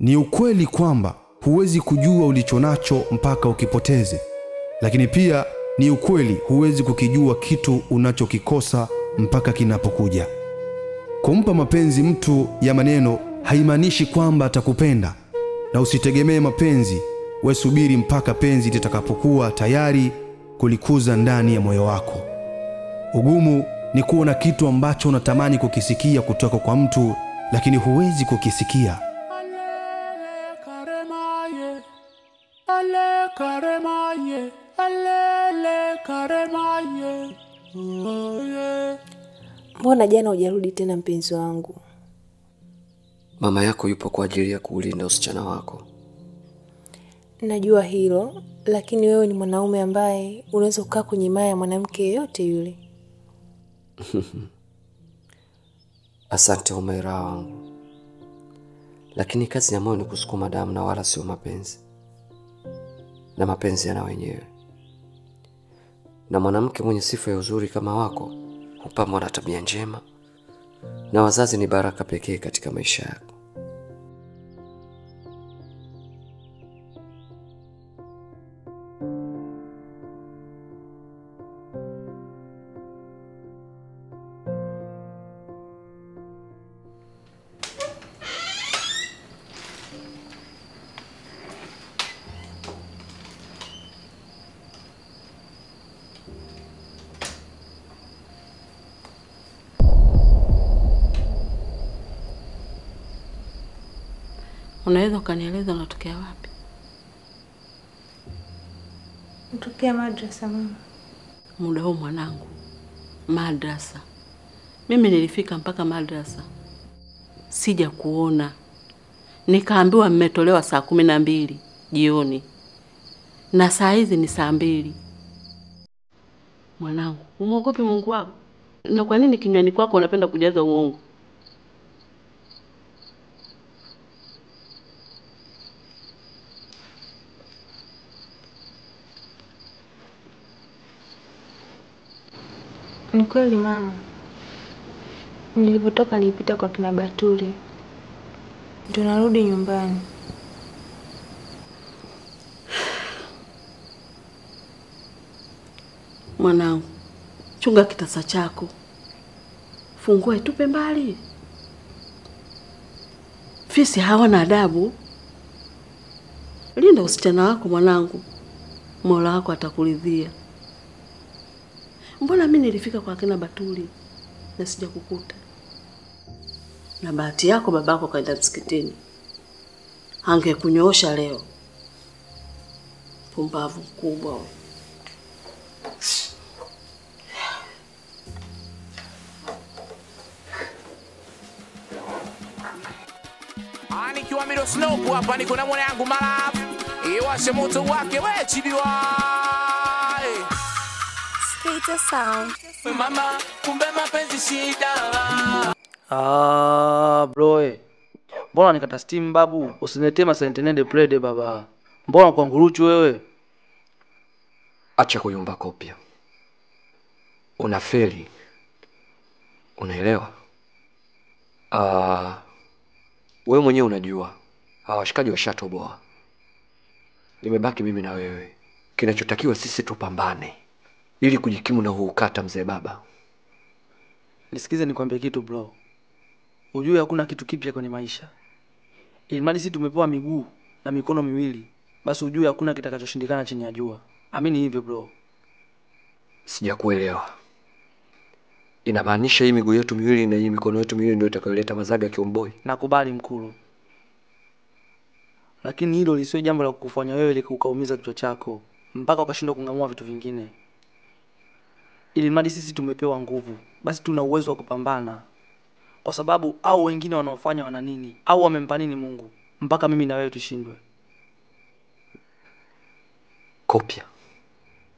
Ni ukweli kwamba huwezi kujua ulichonacho mpaka ukipoteze. Lakini pia ni ukweli huwezi kukijua kitu unachokikosa mpaka kinapokuja. Kumpa mapenzi mtu ya maneno haimaanishi kwamba atakupenda. Na usitegemee mapenzi, we subiri mpaka penzi litakapokuwa tayari kulikuza ndani ya moyo wako. Ugumu ni kuwa na kitu ambacho unatamani kukisikia kutoka kwa mtu, lakini huwezi kukisikia. Mbona jana hujarudi tena mpenzi wangu? Mama yako yupo kwa ajili ya kuulinda usichana wako. Najua hilo, lakini wewe ni mwanaume ambaye unaweza kukaa kwenye maya ya mwanamke yeyote yule. Asante Umaira wangu. Lakini kazi ya moyo ni kusukuma damu na wala sio mapenzi. Na mapenzi yana wenyewe. Na mwanamke mwenye sifa ya uzuri kama wako hupambwa na tabia njema. Na wazazi ni baraka pekee katika maisha yako. Unaweza ukanieleza unatokea wapi? Natokea madrasa mama. Muda huu mwanangu, madrasa. Mimi nilifika mpaka madrasa, sija kuona. Nikaambiwa mmetolewa saa 12 jioni. Na saa hizi ni saa 2. Mwanangu, umuogopi Mungu wako? Na kwa nini kinywani kwako unapenda kujaza uongo? Ni kweli mama. Nilipotoka nilipita kwa kina Batuli. Ndio narudi nyumbani. Mwanangu, chunga kitasa chako. Fungua itupe mbali. Fisi hawana adabu. Linda usichana wako mwanangu. Mola wako atakuridhia. Mbona mimi nilifika kwa kina Batuli na sijakukuta? Na bahati yako babako kaenda msikitini. Angekunyoosha leo. Pumbavu mkubwa wewe. Nikiwa Miro Snow hapa niko na mwanangu Malafu. Iwashe moto wake we chidiwa. Skater sound. Mama, kumbe mapenzi shida. Ah, bro. Mbona nikata steam babu? Usiniletee masentenende plede baba. Mbona kwa nguruchu wewe? Acha kuyumba kopia. Unafeli. Unaelewa? Wewe mwenyewe unajua. Hawa washikaji washatoboa. Nimebaki mimi na wewe. Kinachotakiwa sisi tupambane ili kujikimu na huukata mzee baba. Nisikize nikwambie kitu bro. Ujue hakuna kitu kipya kwenye maisha. Ilimradi sisi tumepewa miguu na mikono miwili, basi ujue hakuna kitakachoshindikana chini ya jua. Amini hivyo bro. Sijakuelewa. Inamaanisha hii miguu yetu miwili na hii mikono yetu miwili ndio itakayoleta mazaga kiomboi? Nakubali mkulu. Lakini hilo lisiwe jambo la kukufanya wewe likukaumiza kichwa chako mpaka ukashindwa kungamua vitu vingine. Ilimradi sisi tumepewa nguvu, basi tuna uwezo wa kupambana. Kwa sababu au wengine wanaofanya wana nini au wamempa nini Mungu mpaka mimi na wewe tushindwe. Kopia,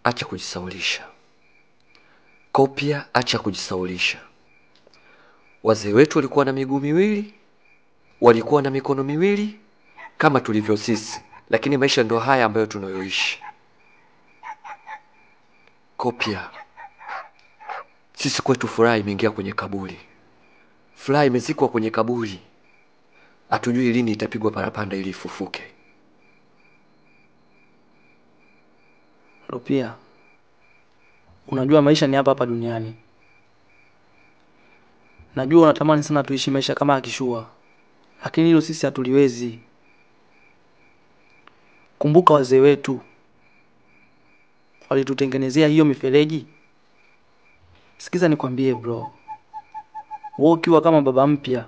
acha kujisaulisha. Kopia, acha kujisaulisha. Wazee wetu walikuwa na miguu miwili, walikuwa na mikono miwili kama tulivyo sisi, lakini maisha ndio haya ambayo tunayoishi. Kopia, sisi kwetu furaha imeingia kwenye kaburi. Furaha imezikwa kwenye kaburi. Hatujui lini itapigwa parapanda ili ifufuke. Rupia, unajua maisha ni hapa hapa duniani. Najua unatamani sana tuishi maisha kama akishua, lakini hilo sisi hatuliwezi. Kumbuka wazee wetu walitutengenezea hiyo mifereji. Sikiza nikwambie bro, wewe ukiwa kama baba mpya,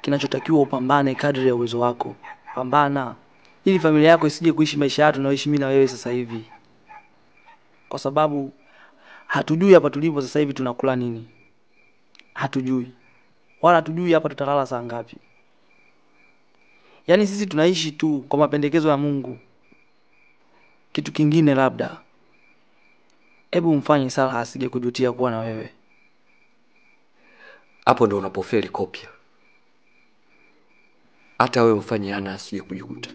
kinachotakiwa upambane kadri ya uwezo wako. Pambana ili familia yako isije kuishi maisha yetu tunayoishi mimi na wewe sasa hivi. Kwa sababu hatujui hapa tulipo sasa hivi tunakula nini. Hatujui. Wala hatujui hapa tutalala saa ngapi. Yaani sisi tunaishi tu kwa mapendekezo ya Mungu. Kitu kingine labda, hebu mfanye Sala asije kujutia kuwa na wewe. Hapo ndo unapofeli Kopia. Hata wewe mfanye Ana asije kujuta.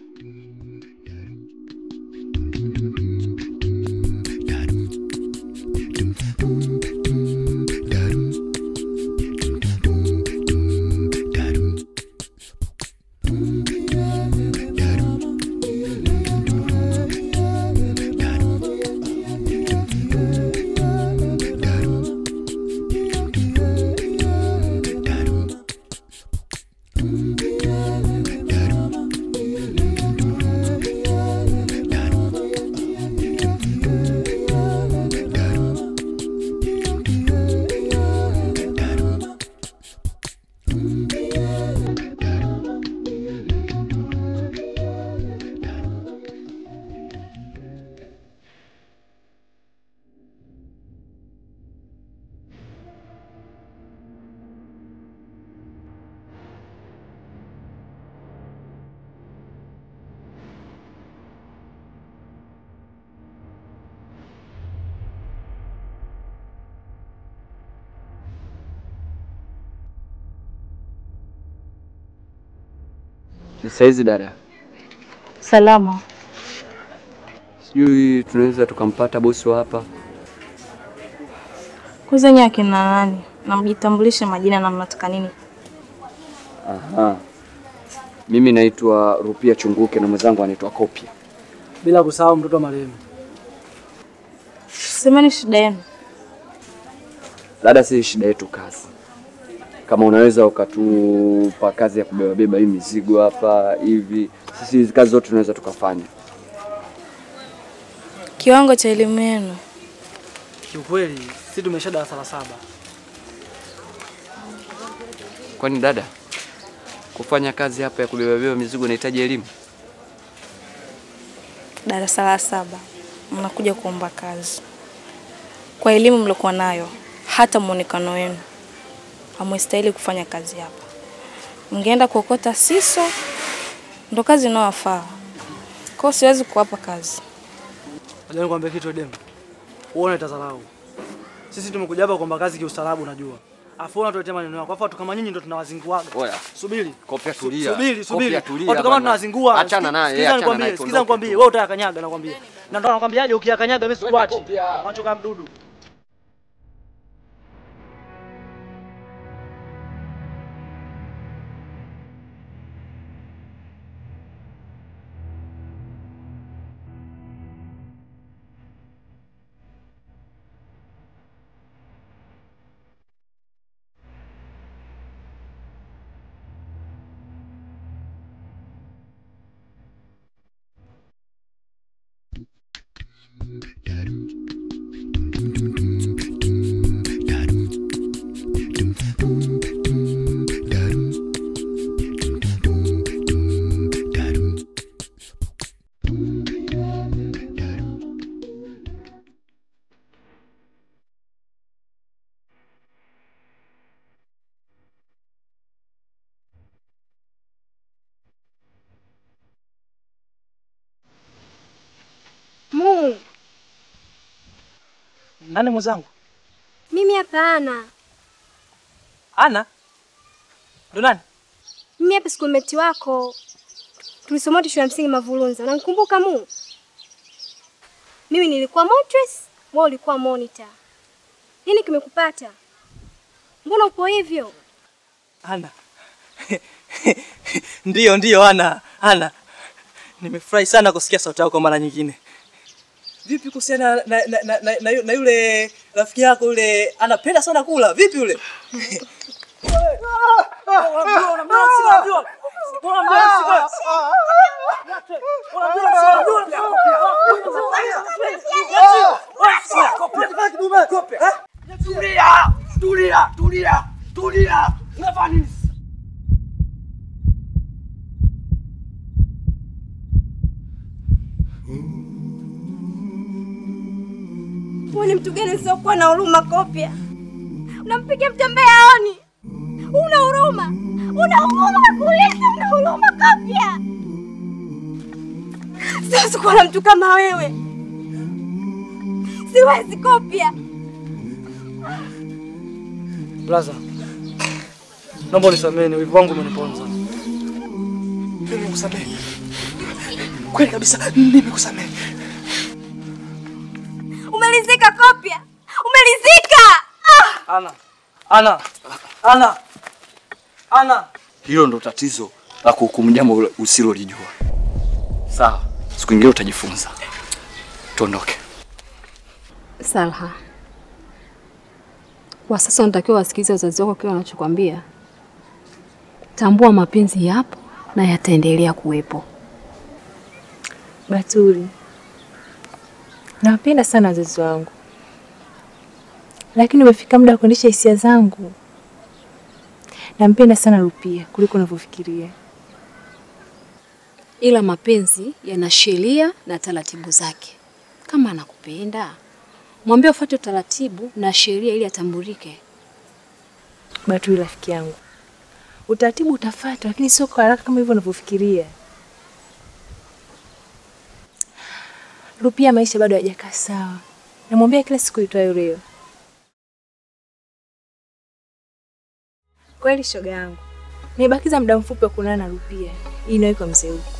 Saizi dada. Salama. Sijui tunaweza tukampata bosi wa hapa. Kwanza nyinyi akina nani? Na mjitambulishe majina na mnataka nini? Aha. Mimi naitwa Rupia Chunguke na mwenzangu anaitwa Kopia. Bila kusahau mtoto wa marehemu. Semeni shida yenu. Dada, si shida yetu kazi. Kama unaweza ukatupa kazi ya kubeba beba hii mizigo hapa hivi, sisi hizi kazi zote tunaweza tukafanya. Kiwango cha elimu yenu? Kiukweli sisi tumesha darasa la 7. Kwani dada, kufanya kazi hapa ya kubeba beba mizigo inahitaji elimu? Darasa la 7 mnakuja kuomba kazi. Kwa elimu mliokuwa nayo, hata muonekano wenu, hamstahili kufanya kazi hapa. Mngeenda kuokota siso, ndo kazi inayowafaa. Kwa siwezi kuwapa kazi. Ngoja nikwambie kitu demu. Uone tazarau. Sisi tumekuja hapa kuomba kazi kiustaarabu unajua. Afu unatuletea maneno yako. Afu watu kama nyinyi ndo tunawazinguaga. Subiri. Kopia tulia. Subiri, subiri. Watu kama tunawazingua. Achana naye, achana naye. Sikiza nikwambie, wewe utayakanyaga nakwambia. Na ndo nakwambiaje ukiyakanyaga mimi sikuachi. Macho kama mdudu. Nani mwenzangu? Mimi hapa Ana. Ana? Ndo nani? Mimi hapa schoolmate wako. Tulisoma shule ya msingi Mavulunza. Unanikumbuka mu? Mimi nilikuwa monitress, wewe ulikuwa monitor. Nini kimekupata? Mbona upo hivyo? Ana. Ndiyo Ana, Ana. Nimefurahi sana kusikia sauti yako mara nyingine. Vipi kuhusiana na yule rafiki yako yule anapenda sana kula? Vipi yule? Tulia, tulia, tulia. Unafanya nini? Wewe ni mtu gani usiokuwa na huruma Kopya? Unampiga mtu ambaye haoni. Una huruma. Una huruma kuuliza, una huruma Kopya. Siwezi kuwa na mtu kama wewe. Siwezi Kopya. Blaza, naomba unisamehe, wivu wangu umeniponza. Nimekusamehe. Kweli kabisa nimekusamehe. Umelizika Kopya. Umelizika. Ah! Ana. Ana. Ana. Ana. Hilo ndo tatizo la kuhukumu jambo usilolijua. Sawa, siku nyingine utajifunza. Tuondoke. Salha, kwa sasa unatakiwa wasikilize wazazi wako kile wanachokuambia. Tambua mapenzi yapo na yataendelea kuwepo. Batuli, nawapenda sana wazazi wangu, lakini umefika muda wa kuendesha hisia zangu. Nampenda sana Rupia kuliko unavyofikiria. Ila mapenzi yana sheria na taratibu zake. Kama anakupenda, mwambie ufuate taratibu na sheria ili atambulike. Batuli rafiki yangu, utaratibu utafuata, lakini sio kwa haraka kama hivyo unavyofikiria. Rupia maisha bado hayajakaa sawa. Namwambia kila siku itwayo leo. Kweli shoga yangu, nimebakiza muda mfupi wa kuonana na Rupia. Hii inayo kwa mzee huko.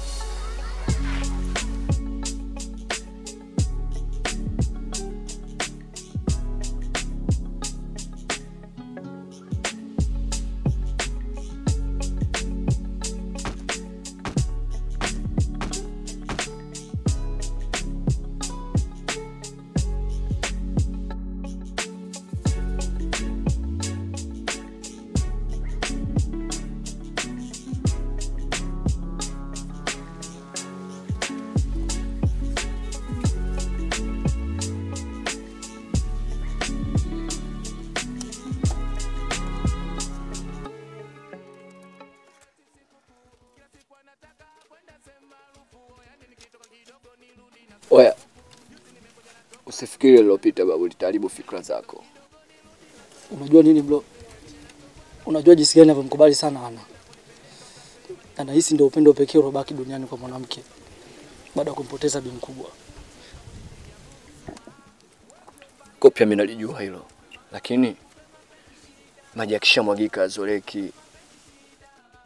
Oya, usifikiri lilopita babu litaharibu fikra zako. Unajua nini bro? Unajua jinsi gani ninavyomkubali sana Ana. Na nahisi ndio upendo pekee uliobaki duniani kwa mwanamke baada ya kumpoteza bi mkubwa. Kopya mimi nalijua hilo. Lakini maji yakishamwagika hazoleki.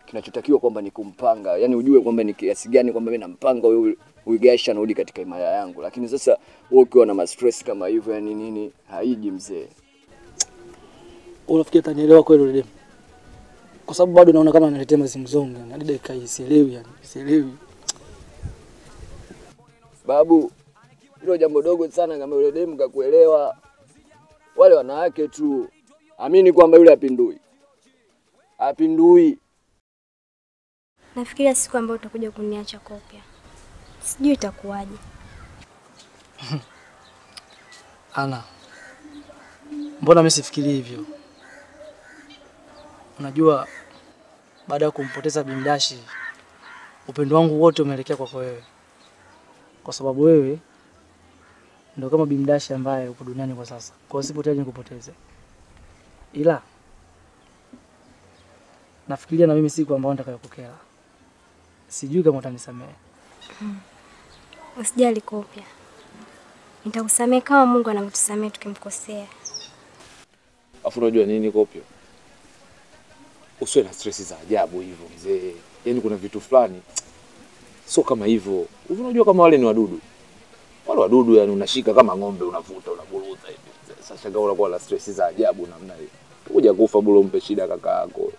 Kinachotakiwa kwamba ni kumpanga, yani ujue kwamba ni kiasi gani kwamba mimi nampanga huyu Gaisha anarudi katika imaya yangu. Lakini sasa wewe ukiwa na stress kama hivyo yani nini haiji mzee. Unafikiri atanielewa kweli yule demu? Kwa sababu bado naona kama analetea mazingzongo, hadi dakika hii sielewi yani, sielewi. Babu, hilo jambo dogo sana kama yule demu kakuelewa. Wale wanawake tu, amini kwamba yule apindui. Apindui. Nafikiria siku ambayo utakuja kuniacha Kopya. Sijui itakuwaje. Ana, mbona mimi sifikiri hivyo? Unajua baada ya kumpoteza Bimdashi, upendo wangu wote umeelekea kwako wewe. Kwa sababu wewe ndio kama Bimdashi ambaye upo duniani kwa sasa. Kwa hiyo sipo tayari nikupoteze. Ila nafikiria na mimi siku ambayo nitakayokukera. Sijui kama utanisamehe. Usijali Kopya. Nitakusamehe kama Mungu anavyotusamehe tukimkosea. Afu unajua nini Kopya? Usiwe na stress za ajabu hivyo mzee. Yaani kuna vitu fulani sio kama hivyo. Unajua kama wale ni wadudu. Wale wadudu yani unashika kama ng'ombe unavuta unaburuza hivi. Sasa shangaa unakuwa na stress za ajabu namna hiyo. Kuja kufa bure umpe shida kaka yako.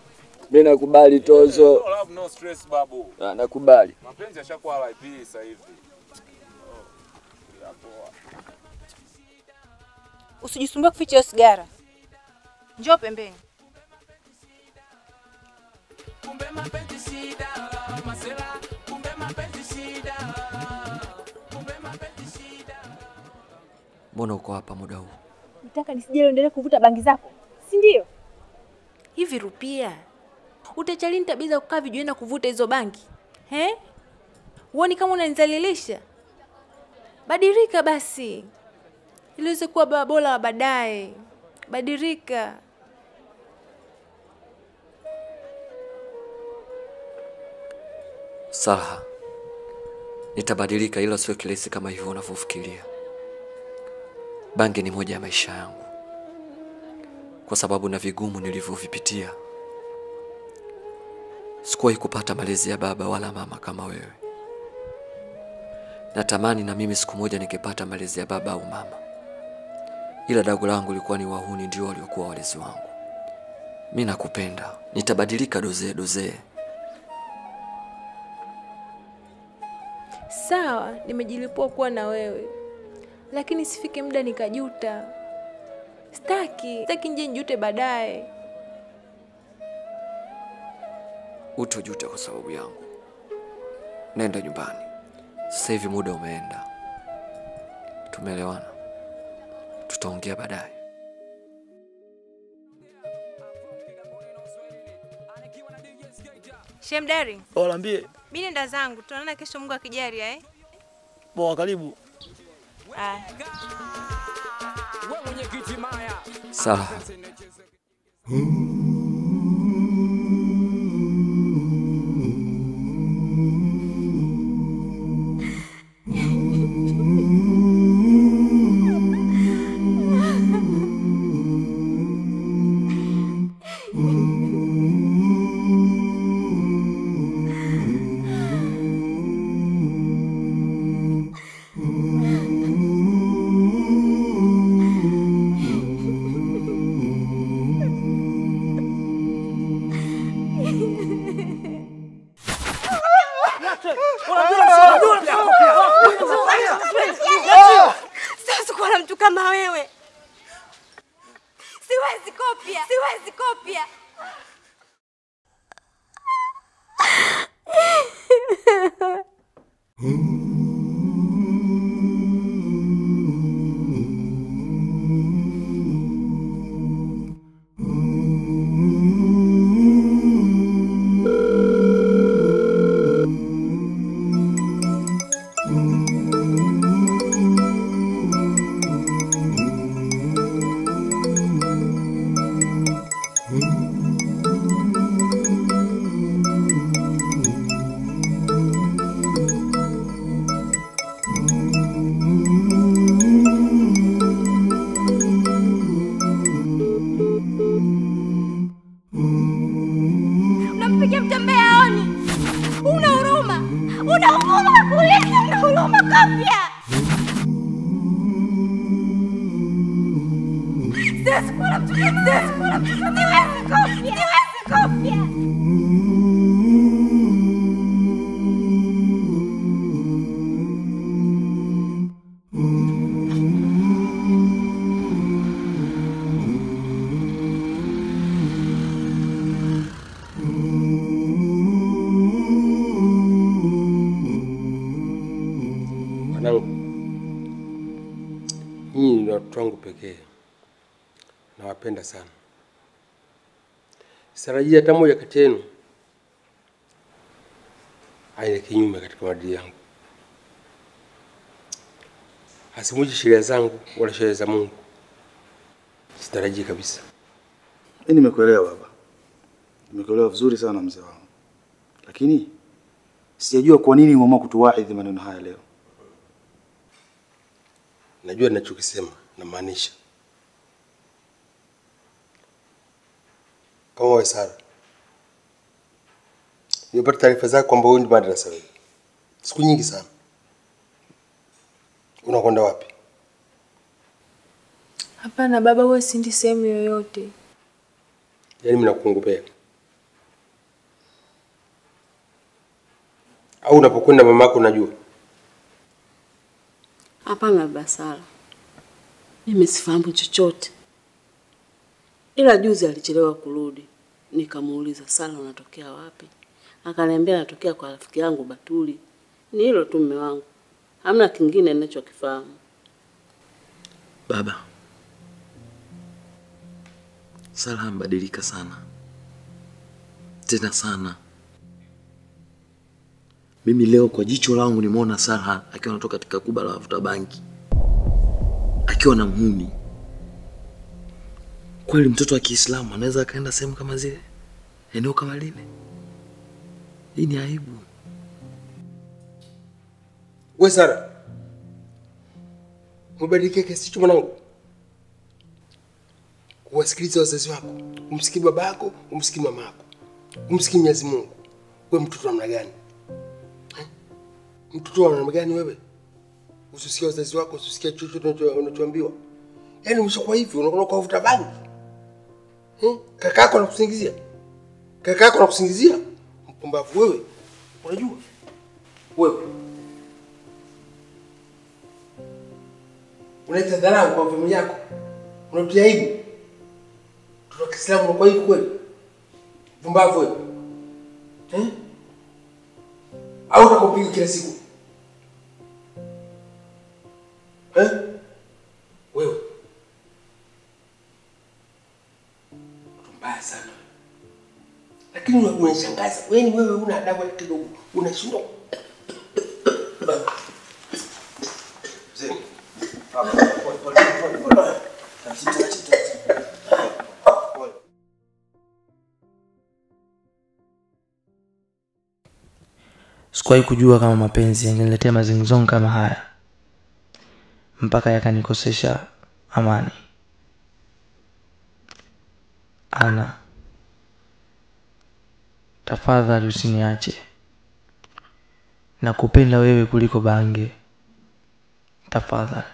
Mimi nakubali tozo. No love no stress babu. Ah, nakubali. Mapenzi yashakuwa RIP sasa hivi. Usijisumbue kuficha hiyo sigara. Njoo pembeni. Kumbe mapenzi shida, masela, kumbe mapenzi shida. Kumbe mapenzi shida. Mbona uko hapa muda huu? Nataka nisije endelee kuvuta bangi zako, si ndio? Hivi Rupia, utachalini tabia za kukaa vijiweni na kuvuta hizo bangi? He? Huoni kama unanizalilisha? Badilika basi, ili uweze kuwa baba bora wa baadaye. Badilika. Salha, nitabadilika ila sio kirahisi kama hivyo unavyofikiria. Bangi ni moja ya maisha yangu, kwa sababu na vigumu nilivyovipitia. Sikuwahi kupata malezi ya baba wala mama kama wewe. Natamani na mimi siku moja ningepata malezi ya baba au mama, ila dagu langu lilikuwa ni wahuni ndio waliokuwa walezi wangu. Mimi nakupenda, nitabadilika doze doze. Sawa, nimejilipua kuwa na wewe, lakini sifike muda nikajuta. Sitaki nje njute baadaye. Utojuta kwa sababu yangu. Nenda nyumbani. Sasa hivi muda umeenda. Tumeelewana. Tutaongea baadaye. Shem Daring. Walaambie. Mimi nenda zangu, tutaonana kesho Mungu akijalia eh. Poa, karibu. Ah. Sawa. Siwezi kuwa na mtu kama wewe. Siwezi kopia. Siwezi kopia. Unampiga mtembea aoni. Una huruma. Una huruma kuuliza, una huruma kopia. Siwezi kuwa na mtu, siwezi kuwa na mtu, siwezi kopia, siwezi kopia. Mwanangu, nyinyi ni watoto wangu pekee. Nawapenda sana. Sitarajia hata mmoja kati yenu aende kinyume katika maadili yangu. Asimuje sheria zangu wala sheria za Mungu. Sitarajii kabisa. Mimi nimekuelewa baba. Nimekuelewa vizuri sana mzee wangu. Lakini sijajua kwa nini umeamua kutuwaidhi maneno haya leo. Najua ninachokisema na maanisha. Kama wewe Sara, nimepata taarifa zako kwamba wewe ni madrasa wewe. Siku nyingi sana. Unakwenda wapi? Hapana baba, wewe sindi sehemu yoyote. Yaani mimi nakuongopea. Au unapokwenda mamako unajua? Hapana baba Sara. Mimi sifahamu chochote. Ila juzi alichelewa kurudi. Nikamuuliza, Sara unatokea wapi? Akaniambia natokea kwa rafiki yangu Batuli. Ni hilo tu mume wangu. Hamna kingine ninachokifahamu. Baba, Sara amebadilika sana. Tena sana. Mimi leo kwa jicho langu nimeona Sara akiwa anatoka katika kuba la wavuta bangi. Akiwa na muhuni. Kweli mtoto wa Kiislamu anaweza akaenda sehemu kama zile? Eneo kama lile? Hii ni aibu. Wewe Sara, umebadilika kiasi hicho mwanangu? Kuwasikiliza wazazi wako, umsikii babako, umsikii mamako, umsikii Mwenyezi Mungu. Wewe mtoto wa namna gani? Mtoto wa namna gani wewe? Usisikie wazazi wako, usisikie chochote unachoambiwa. Yaani umeshakuwa hivi, unaona kwa vuta bangi. Kakako anakusingizia. Kakako anakusingizia. Mpumbavu wewe. Unajua? Wewe unaleta dharau kwa familia yako. Unatia aibu. Mtoto wa Kiislamu unakuwa hivi kweli? Mpumbavu wewe. Au utakupiga kila siku? Wewe. Mtu mbaya sana. Lakini unanishangaza. Wewe una adabu kidogo. Unashindwa. Mzee. Pole pole pole pole. Taratibu taratibu. Pole. Sikuwahi kujua kama mapenzi yangeniletea mazingzongo kama haya, mpaka yakanikosesha amani. Ana, tafadhali usiniache. Nakupenda wewe kuliko bange. Tafadhali.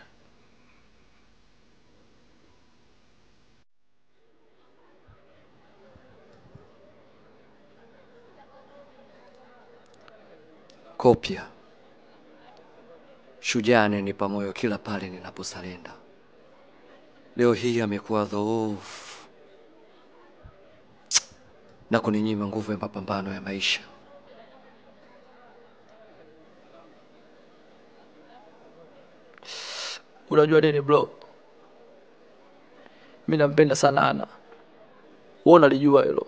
Kopya, shujaa ananipa moyo kila pale ninaposalenda. Leo hii amekuwa dhoofu na kuninyima nguvu ya mapambano ya maisha. Unajua nini bro? Mimi nampenda sana Ana. Wewe unalijua hilo.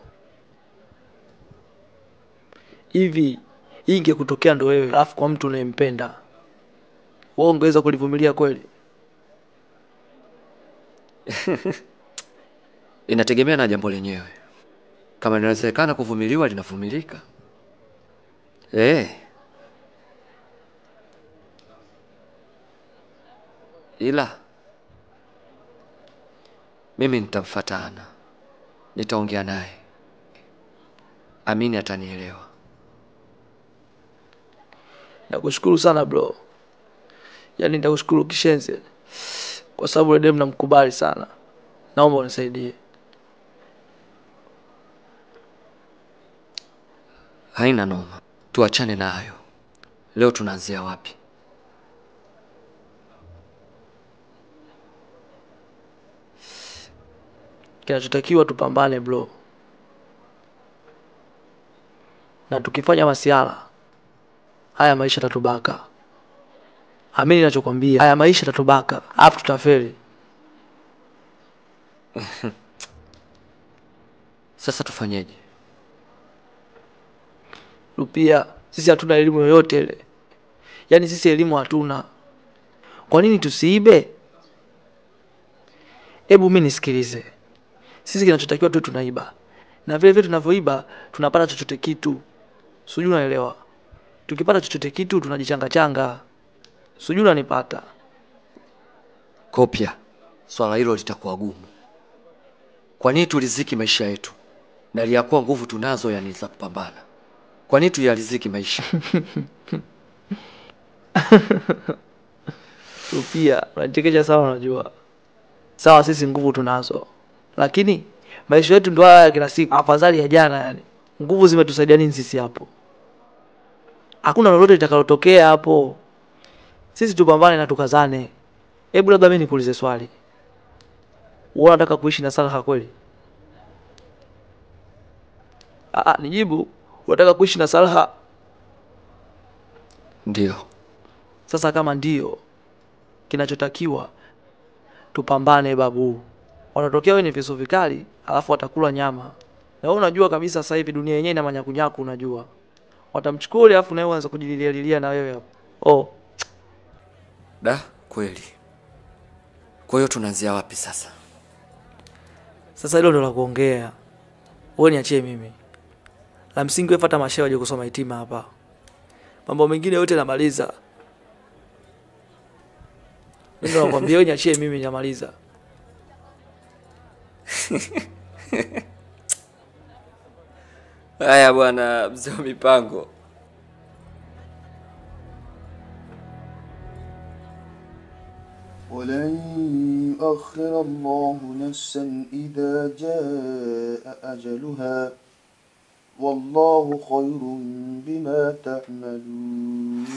Hivi ingekutokea ndo wewe alafu kwa mtu unayempenda, wewe ungeweza kulivumilia kweli? Inategemea na jambo lenyewe. Kama inawezekana kuvumiliwa, linavumilika. Ila mimi nitamfuata Ana. Nitaongea naye. Amini atanielewa. Nakushukuru sana bro. Yaani nitakushukuru kishenzi. Kwa sababu yule dem namkubali sana. Naomba unisaidie. Haina noma. Tuachane na hayo. Leo tunaanzia wapi? Kinachotakiwa tupambane bro. Na tukifanya masiala, haya maisha tatubaka. Amini ninachokwambia, haya maisha tatubaka, afu tutafeli. Sasa tufanyeje? Rupia, sisi hatuna elimu yoyote ile. Yaani sisi elimu hatuna. Kwa nini tusiibe? Hebu mimi nisikilize. Sisi kinachotakiwa tu tunaiba. Na vile vile tunavyoiba tunapata chochote kitu. Sijui unaelewa. Tukipata chochote kitu tunajichanga changa. Sijui unanipata. Kopya, swala hilo litakuwa gumu. Kwa nini tuliziki maisha yetu? Na liyakuwa nguvu tunazo yani za kupambana. Kwa nini tuyaliziki maisha? Rupia, unanichekesha sana unajua. Sawa sisi nguvu tunazo. Lakini maisha yetu ndio haya kila siku. Afadhali ya jana yani. Nguvu zimetusaidia nini sisi hapo? Hakuna lolote litakalotokea hapo. Sisi tupambane na tukazane. Hebu labda mimi nikuulize swali. Wewe unataka kuishi na Salha kweli? Nijibu. Unataka kuishi na Salha? Ndio. Sasa kama ndio, kinachotakiwa tupambane babu. Wanatokea wenye visu vikali, alafu watakula nyama. Na wewe unajua kabisa sasa hivi dunia yenyewe ina manyakunyaku, unajua. Watamchukua alafu na wewe uanze kujililia lilia na wewe hapo. Oh. Da, kweli. Kwa hiyo tunaanzia wapi sasa? Sasa hilo ndio la kuongea. Wewe niachie mimi. La msingi wewe fuata mashehe waje kusoma hitima hapa. Mambo mengine yote namaliza. Mimi ndo nakwambia wewe niachie mimi namaliza. Haya bwana mzee wa mipango. ولن يؤخر الله نفسا إذا جاء أجلها والله خير بما تعملون.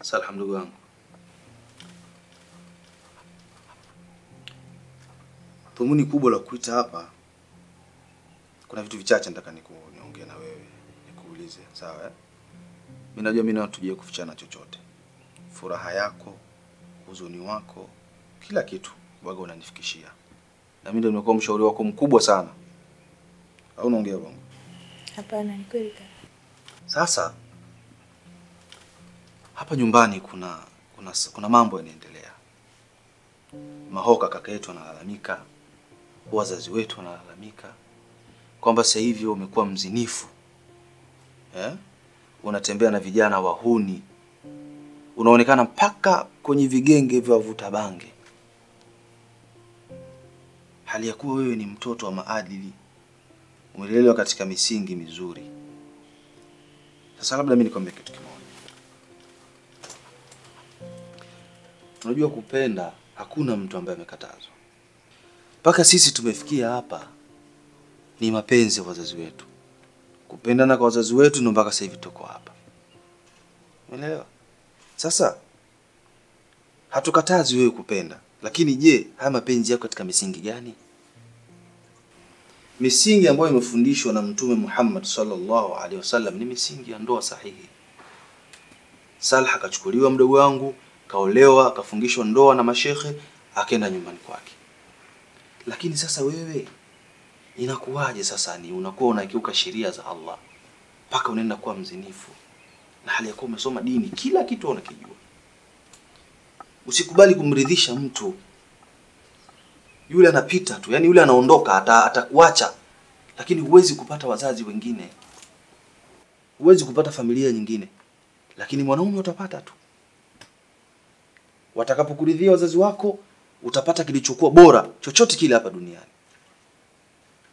Salha mdogo wangu, dhumuni kubwa la kuita hapa, kuna vitu vichache nataka niongee na wewe, nikuulize, sawa eh? Mimi najua mimi na tujie kufichana chochote. Furaha yako, huzuni wako, kila kitu waga unanifikishia. Na mimi ndio nimekuwa mshauri wako mkubwa sana. Au unaongea bongo? Hapana, ni kweli kaka. Sasa hapa nyumbani kuna mambo yanaendelea. Mahoka kaka yetu analalamika, wazazi wetu wanalalamika kwamba sasa hivi umekuwa mzinifu. Unatembea na vijana wahuni. Unaonekana mpaka kwenye vigenge vya wavuta bange. Hali ya kuwa wewe ni mtoto wa maadili, umelelewa katika misingi mizuri. Sasa labda mimi nikwambie kitu kimoja. Unajua kupenda hakuna mtu ambaye amekatazwa. Mpaka sisi tumefikia hapa ni mapenzi ya wazazi wetu. Kupendana kwa wazazi wetu ndio mpaka sasa hivi tuko hapa. Unaelewa? Sasa hatukatazi wewe kupenda, lakini je, haya mapenzi yako katika misingi gani? Misingi ambayo imefundishwa na Mtume Muhammad sallallahu alaihi wasallam ni misingi ya ndoa sahihi. Salha akachukuliwa mdogo wangu, kaolewa, akafungishwa ndoa na mashehe, akaenda nyumbani kwake. Lakini sasa wewe inakuwaje sasa ni unakuwa unakiuka sheria za Allah mpaka unaenda kuwa mzinifu, na hali ya kuwa umesoma dini, kila kitu unakijua. Usikubali kumridhisha mtu. Yule anapita tu, yani yule anaondoka, atakuacha. Lakini huwezi kupata wazazi wengine, huwezi kupata familia nyingine, lakini mwanaume utapata tu. Watakapokuridhia wazazi wako, utapata kilichokuwa bora chochote kile hapa duniani.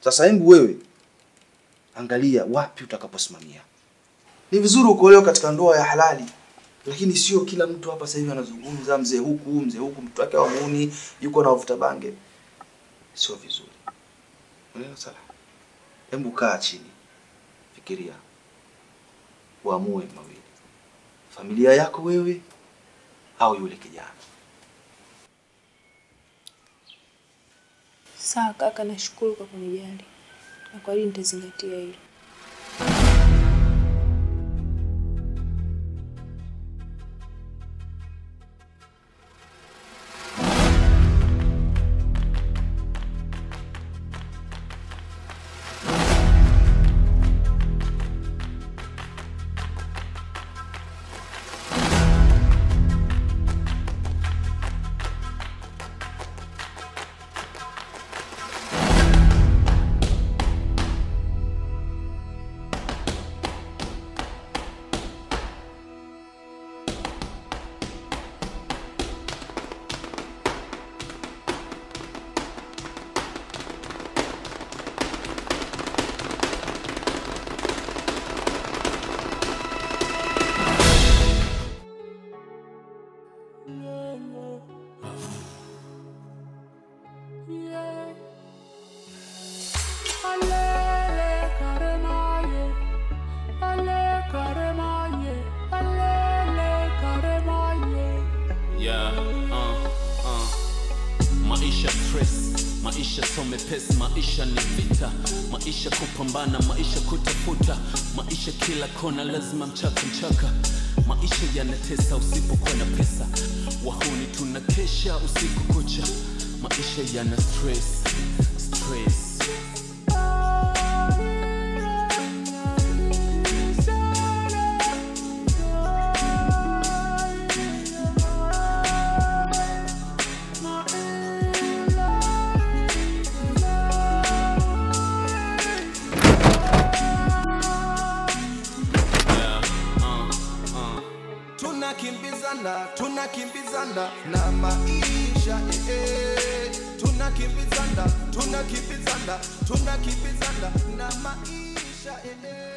Sasa hebu wewe angalia wapi utakaposimamia. Ni vizuri ukolewa katika ndoa ya halali, lakini sio kila mtu hapa sasa hivi anazungumza mzee huku mzee huku, mtu wake hamuoni yuko na wavuta bange. Sio vizuri. Unaelewa sala? Hebu kaa chini, fikiria, uamue mawili: familia yako wewe au yule kijana. Sawa kaka, nashukuru kwa kunijali. Na kwa hili nitazingatia hilo. mepesi, maisha ni vita. Maisha kupambana, maisha kutafuta. Maisha kila kona lazima mchaka mchaka. Maisha yanatesa usipokuwa na pesa. Wahuni tunakesha usiku kucha. Maisha yana stress, stress. Tunakimbizana na maisha, eh, tunakimbizana, tunakimbizana, tunakimbizana na maisha, eh.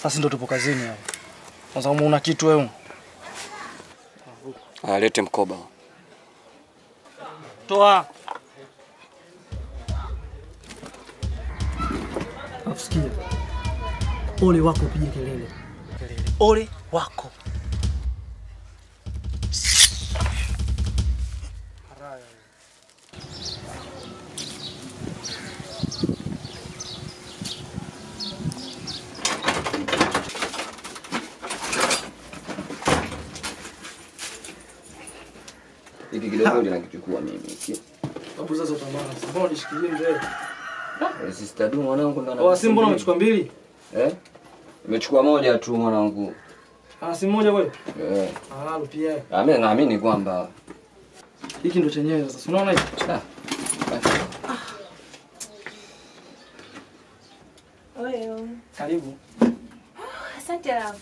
Sasa ndo tupo kazini hapa. Kwanza kama una kitu wewe. Alete mkoba. Toa. Afusikia. Ole wako upige kelele. Ole wako. Hiki kidogo ndio nakichukua mimi hiki. Hapo sasa utamana. Mbona unishikilie mzee? Sister du mwanangu ndo ana. Si mbona umechukua mbili? Eh? Nimechukua moja tu mwanangu. Ah, si moja wewe? Eh. Ah, rupia. Ah, mimi naamini kwamba hiki ndo chenyewe sasa. Unaona hiki? Ah. Oyo. Karibu. Asante love.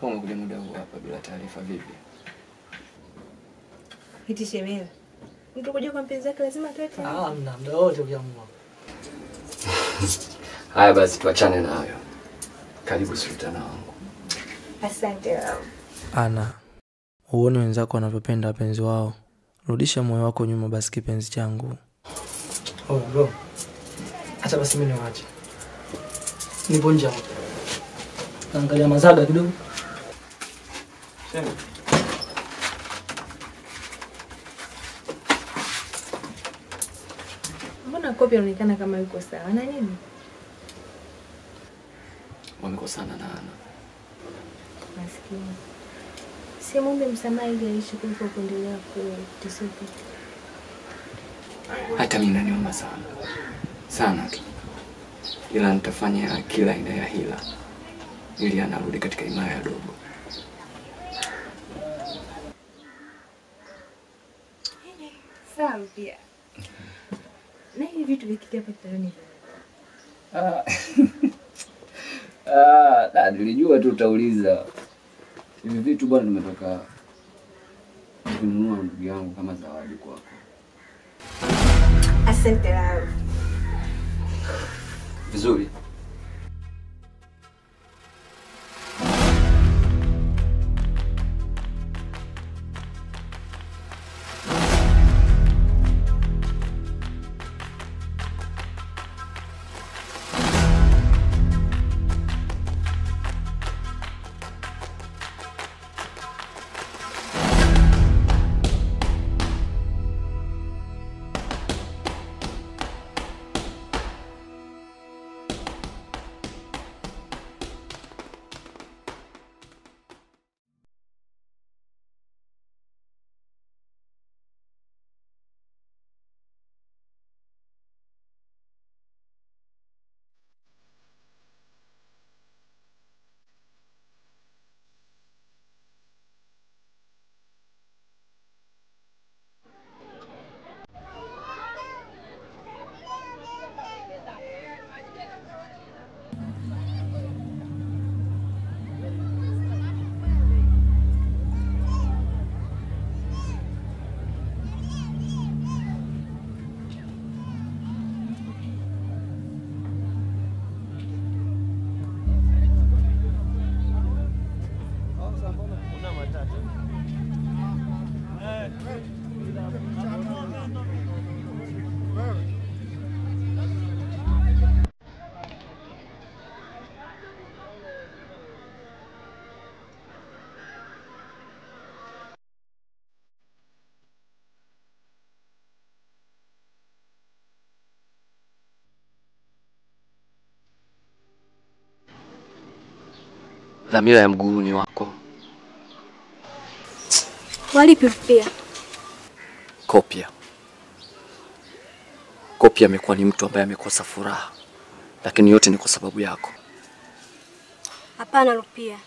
Umekuja muda huu hapa bila taarifa vipi? Eti shemela. Mtu kuja kwa mpenzi wake lazima atoe taarifa. Ah, hamna, muda wote ukiamua. Haya basi tuachane na hayo. Karibu sultana wangu. Asante love. Ana, uone wenzako wanavyopenda wapenzi wao. Rudisha moyo wako nyuma basi kipenzi changu. Oh bro. Acha basi mimi niwaache. Nipo nje hapo. Angalia mazaga kidogo. Sema. Mbona Kopi anaonekana kama yuko sawa na nini? Wamekosana na Ana. Maskini. Si muombe msamaha ili aishi kuliko kuendelea kuteseka. Hata mimi naniuma sana. Sana tu. Ila nitafanya kila aina ya hila ili anarudi katika himaya ya dogo. Sawa pia. Na hivi vitu vikitia hapa kitandani. Ah, nilijua tu utauliza. Hivi vitu bwana nimetoka kununua ndugu yangu kama zawadi kwako. Asante love. Vizuri. Dhamira ya mguuni wako. Walipi pia? Kopia. Kopia amekuwa ni mtu ambaye amekosa furaha. Lakini yote ni kwa sababu yako. Hapana Rupia.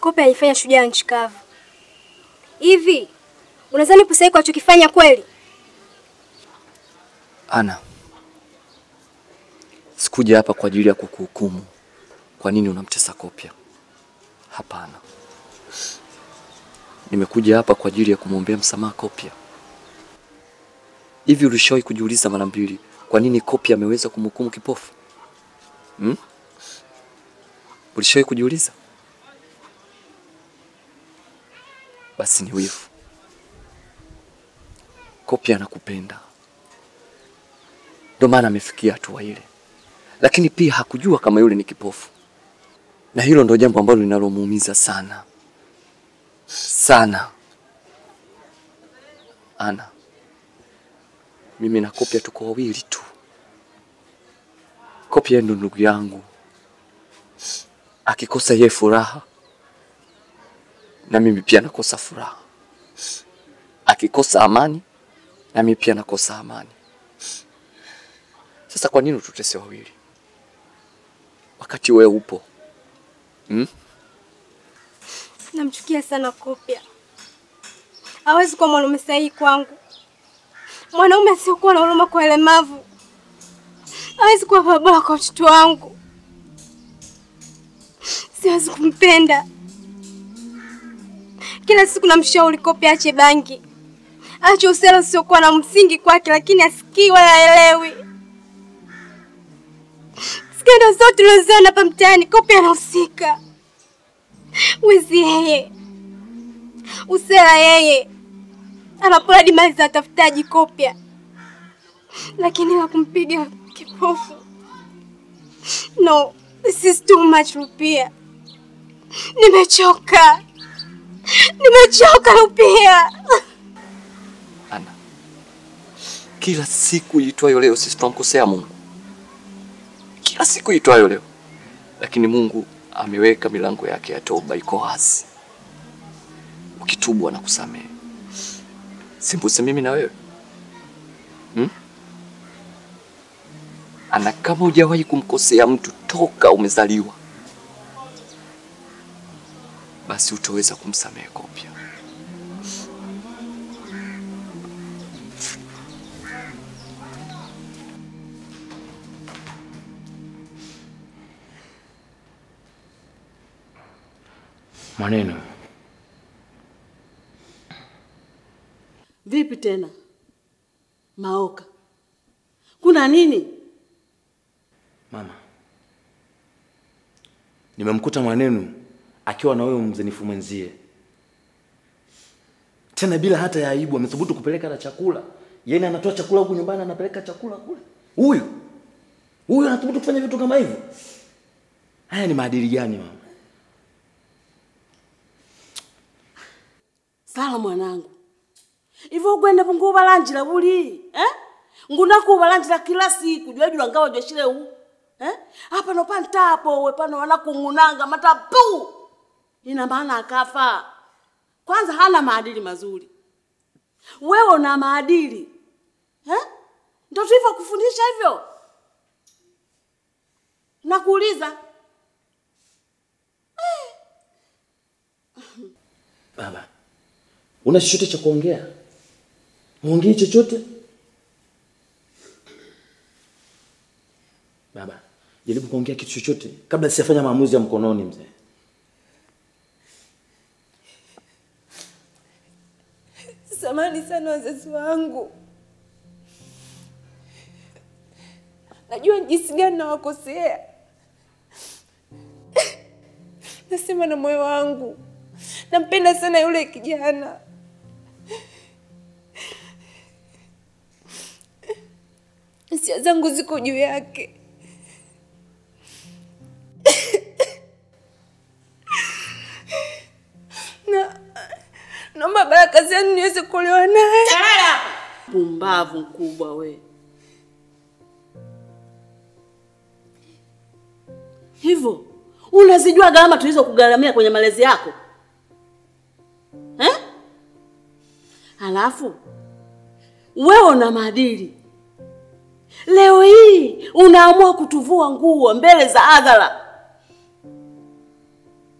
Kopia alifanya shujaa nchi kavu. Hivi unadhani Pusai kwa alichokifanya kweli? Ana, sikuja hapa kwa ajili ya kukuhukumu. Kwa nini unamtesa Kopia? Hapana. Nimekuja hapa kwa ajili ya kumwombea msamaha Kopia. Hivi ulishawahi kujiuliza mara mbili kwa nini Kopia ameweza kumhukumu kipofu? Ulishawahi kujiuliza? Basi ni wivu. Kopia anakupenda. Ndio maana amefikia hatua ile. Lakini pia hakujua kama yule ni kipofu. Na hilo ndio jambo ambalo linalomuumiza sana. Sana. Ana, mimi na Kopia tuko wawili tu. Kopia ndo ndugu yangu. Akikosa yeye furaha, na mimi pia nakosa furaha. Akikosa amani, na mimi pia nakosa amani. Sasa kwa nini tutese wawili wakati wewe upo? Namchukia sana Kopia. Hawezi kuwa mwanaume sahihi kwangu. Mwanaume asiyokuwa na huruma kwa walemavu. Hawezi kuwa baba bora kwa mtoto wangu. Siwezi kumpenda. Kila siku namshauri Kopia aache bangi, aache usela usiokuwa na msingi kwake, lakini asikii wala haelewi. Skendo zote tulizoziona hapa mtaani, Kopia anahusika. Wizi yeye, usela yeye, anapora hadi mali za watafutaji Kopia. Lakini la kumpiga kipofu, no, this is too much Rupia. Nimechoka. Nimechoka Rupia. Ana, kila siku iitwayo leo sisi tunamkosea Mungu. Kila siku iitwayo leo. Lakini Mungu ameweka milango yake ya toba iko wazi. Ukitubu anakusamehe. Sembuse mimi na wewe. Ana, kama hujawahi kumkosea mtu toka umezaliwa, basi utaweza kumsamehe Kopia. Maneno. Vipi tena? Maoka. Kuna nini? Mama, nimemkuta Mwanenu akiwa na huyo mzinifu mwenzie. Tena bila hata ya aibu amethubutu kupeleka na chakula. Yeye anatoa chakula huku nyumbani, anapeleka chakula kule. Huyu anathubutu kufanya vitu kama hivyo. Haya ni maadili gani mama? Sala mwanangu. Hivyo ugwenda pungu balanjira buli, eh? Nguna ku balanjira kila siku, jua ngawa jua shile u. Eh? Hapa no pantapo we pano wanakungunanga matapu. Ina maana akafa. Kwanza hana maadili mazuri. Wewe una maadili. Eh? Ndio tulivyo kufundisha hivyo. Nakuuliza. Baba, una chochote cha kuongea? Muongee chochote? Baba, jaribu kuongea kitu chochote kabla sijafanya maamuzi ya mkononi mzee. Samahani sana wazazi wangu. Najua jinsi gani nawakosea. Nasema na moyo wangu. Nampenda sana yule kijana. Hisia zangu ziko juu yake. Na naomba baraka zenu niweze kuolewa naye. Pumbavu mkubwa we. Hivyo Unazijua gharama tulizokugharamia kwenye malezi yako? Eh? Alafu wewe una maadili. Leo hii unaamua kutuvua nguo mbele za hadhara.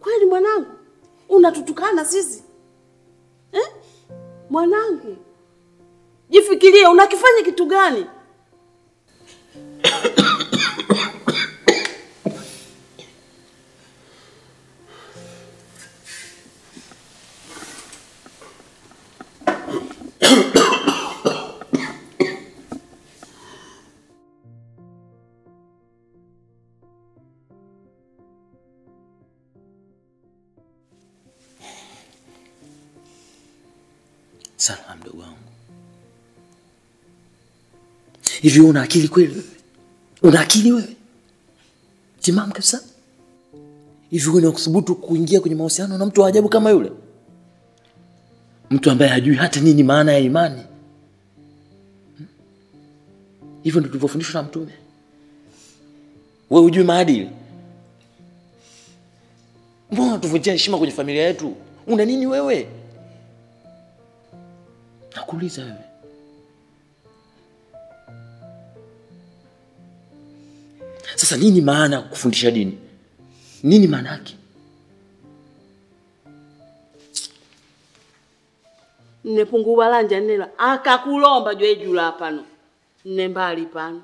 Kweli mwanangu, unatutukana sisi? Eh? Mwanangu, jifikirie unakifanya kitu gani? Salma mdogo wangu, hivi una akili kweli wewe? Una akili wewe? Timamu kabisa? Hivi wewe unakuthubutu kuingia kwenye mahusiano na mtu wa ajabu kama yule? Mtu ambaye hajui hata nini maana ya imani. Hivyo ndio tulivyofundishwa na Mtume. Wewe hujui maadili? Mbona unatuvunjia heshima kwenye familia yetu? Una nini wewe? Nakuuliza wewe. Sasa nini maana kufundisha dini? Nini maana yake? Nepunguwa lanja nela akakulomba jwe jula pano. Nembali pano.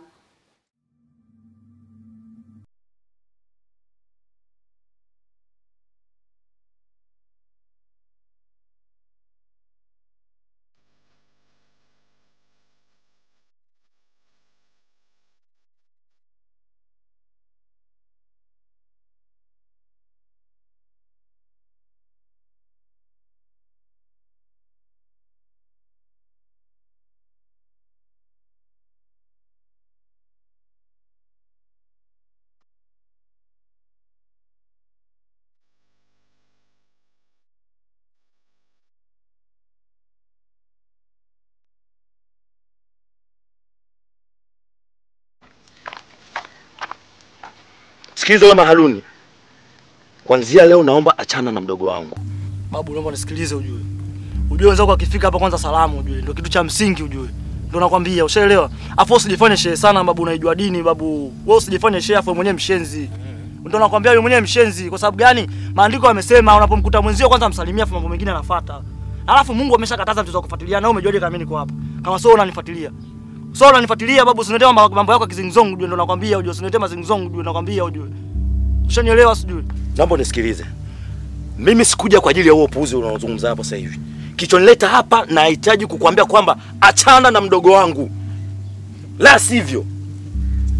Sikiliza wewe Mahaluni. Kuanzia leo naomba achana na mdogo wangu. Babu, naomba nisikilize ujue. Ujue wenzako akifika hapa kwanza salamu ujue. Ndio kitu cha msingi ujue. Ndio nakwambia, ushaelewa? Afu usijifanye shehe sana babu, unaijua dini babu. Wewe usijifanye shehe afu mwenyewe mshenzi. Ndio nakwambia wewe mwenyewe mshenzi kwa sababu gani? Maandiko yamesema unapomkuta mwenzio kwanza msalimia afu mambo mengine yanafuata. Alafu Mungu ameshakataza mchezo wa kufuatilia na wewe umejuaje kama mimi niko hapa? Kama sio unanifuatilia. So unanifuatilia babu, usiniletee mambo yako ya kizingzongo ujue, ndo nakwambia ujue, usiniletee mazingzongo ujue, nakwambia ujue. Ushanielewa sijui? Naomba unisikilize. Mimi sikuja kwa ajili ya huo upuuzi unaozungumza hapo sasa hivi. Kichonileta hapa nahitaji kukuambia kwamba achana na mdogo wangu. La sivyo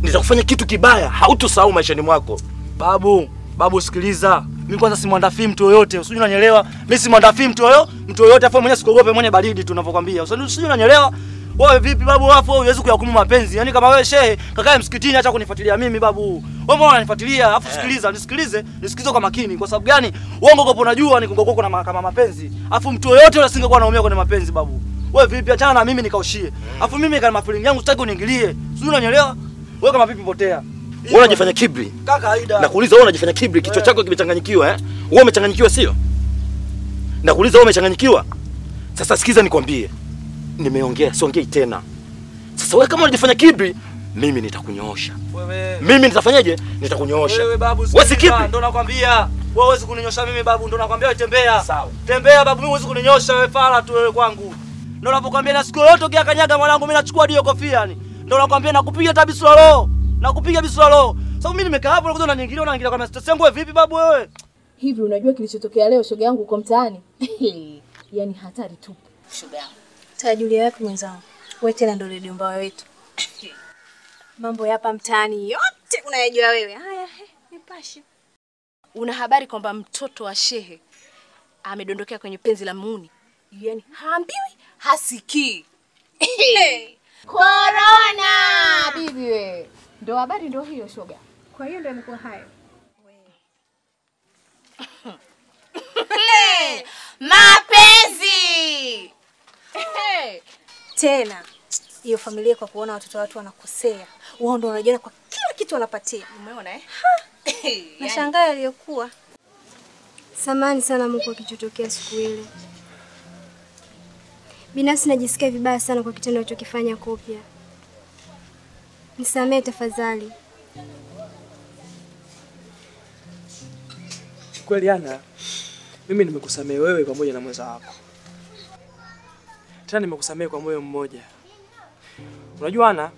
nitakufanya kitu kibaya, hautosahau maishani mwako. Babu, babu sikiliza. Mimi kwanza simwandafii mtu yoyote, usijui unanielewa? Mimi simwandafii mtu yoyote, afu mwenyewe sikuogope, mwenye baridi tunavyokuambia. Usijui unanielewa? Wewe vipi babu, wafu wewe huwezi kuyahukumu mapenzi. Yaani kama wewe shehe, kakae msikitini acha kunifuatilia mimi babu. Wewe mbona unanifuatilia? Afu sikiliza, nisikilize, nisikilize kwa makini. Kwa sababu gani? Uongo kwa unajua ni kungoko na kama mapenzi. Afu mtu yoyote yule asingekuwa anaumia kwenye mapenzi babu. Wewe vipi, achana na mimi nikaushie. Afu mimi kama feeling yangu sitaki uniingilie. Sijui unanielewa? Wewe kama vipi potea. Wewe unajifanya kibri. Kaka Aida. Nakuuliza wewe unajifanya kibri, kichwa chako kimechanganyikiwa eh? Wewe umechanganyikiwa sio? Nakuuliza wewe umechanganyikiwa? Sasa sikiza nikwambie. Nimeongea, siongei tena. Sasa wewe kama unajifanya kibri, mimi nitakunyoosha. Wewe. Mimi nitafanyaje? Nitakunyoosha. Wewe babu, wewe si kibri. Ndio nakwambia. Wewe huwezi kuninyosha mimi babu, ndio nakwambia wewe tembea. Sawa. Tembea babu, mimi huwezi kuninyosha wewe fala tu wewe kwangu. Ndio napokuambia na siku yote ukiakanyaga mwanangu mimi nachukua dio kofia yani. Ndio nakwambia nakupiga hata bisu la roho. Nakupiga bisu la roho. Sababu mimi nimekaa hapo unakuja unaniingilia unaingilia kwa stress yangu wewe vipi babu wewe? Hivi unajua kilichotokea leo shoga yangu uko mtaani? Yaani hatari tupu shoga yangu. Tajulia wapi mwenzangu? Wewe tena ndio redio mbaya wetu. Mambo hapa mtaani yote unayajua wewe. Haya, nipashe. Una habari kwamba mtoto wa shehe amedondokea kwenye penzi la muuni? Yaani haambiwi, hasikii. Corona bibi we. Ndio habari ndio hiyo shoga. Kwa hiyo ndio imekuwa hayo. Mapenzi. Tena hiyo familia kwa kuona watoto watu wanakosea, wao ndio wanajiona kwa kila kitu wanapatia. Umeona eh? Nashangaa aliyokuwa. Samahani sana Mungu kwa kilichotokea siku ile. Binafsi najisikia vibaya sana kwa kitendo alichokifanya Kopia. Nisamehe tafadhali. Kweli Ana, mimi nimekusamehe wewe pamoja na mwenza wako. Tena nimekusamehe kwa moyo mmoja. Unajua Ana,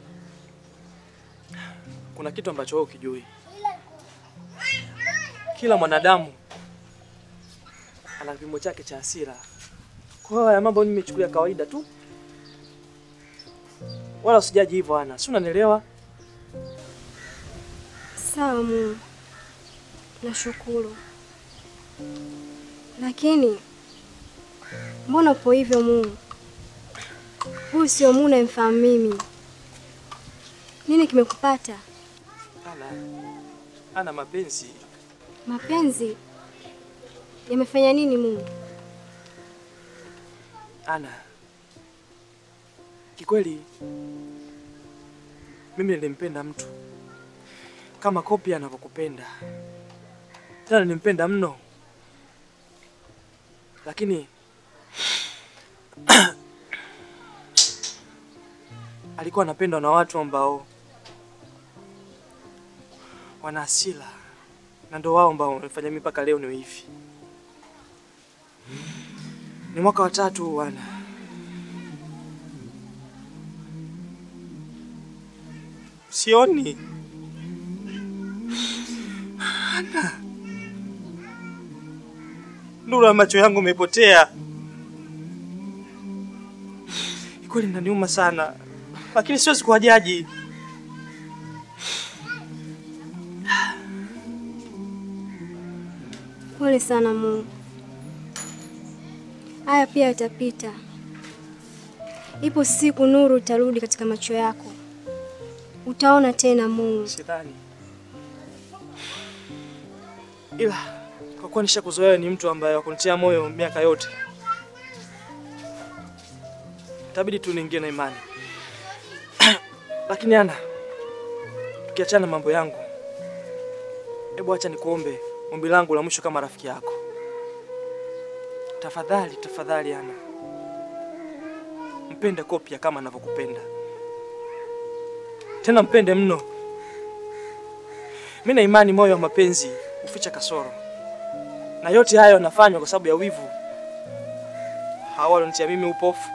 kuna kitu ambacho wewe ukijui. Kila mwanadamu ana kipimo chake cha hasira. Kwa hiyo haya mambo nimechukulia kawaida tu. Wala usijaji hivyo Ana, si unanielewa? Sawa Mungu. Nashukuru. Lakini mbona upo hivyo Mungu? Huyu sio Mungu namfahamu mimi. Nini kimekupata? Ana mapenzi. Mapenzi yamefanya nini Mungu? Ana, kikweli mimi nilimpenda mtu kama Kopia anavyokupenda. Tena nilimpenda mno. Lakini alikuwa anapendwa na watu ambao wana hasira, na ndio wao ambao wamefanya mimi mpaka leo niwe hivi. Ni mwaka wa 3 bwana. Sioni. Ana, nuru ya macho yangu imepotea. Kweli inaniuma sana, lakini siwezi kuwajaji. Pole sana Mungu. Haya pia yatapita. Ipo siku nuru itarudi katika macho yako. Utaona tena Mungu. Sidhani. Ila kwa kuwa nishakuzoea ni mtu ambaye hakunitia moyo miaka yote, itabidi tu niingie na imani. Lakini Ana, tukiachana mambo yangu, hebu acha nikuombe ombi langu la mwisho kama rafiki yako. Tafadhali, tafadhali Ana, mpende Kopia kama anavyokupenda. Tena mpende mno. Mimi na imani moyo wa mapenzi uficha kasoro. Na yote hayo yanafanywa kwa sababu ya wivu. Hawa walionitia mimi upofu,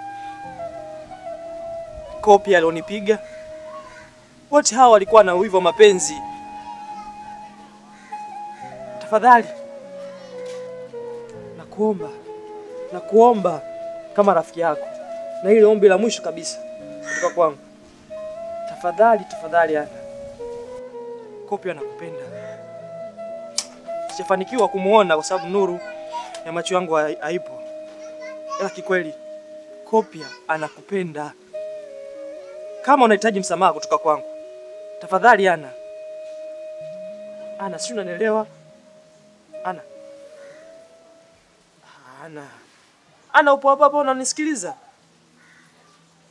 Kopia alionipiga, wote hawa walikuwa na wivu wa mapenzi. Tafadhali, nakuomba kama rafiki yako, na ile ombi la mwisho kabisa kutoka kwangu. Tafadhali, tafadhali Ana, Kopia anakupenda. Sijafanikiwa kumuona kwa sababu nuru ya macho yangu haipo. Ila kikweli Kopia anakupenda. Kama unahitaji msamaha kutoka kwangu, tafadhali Ana. Ana, si unanielewa? Ana. Ana. Ana, upo hapa hapa unanisikiliza?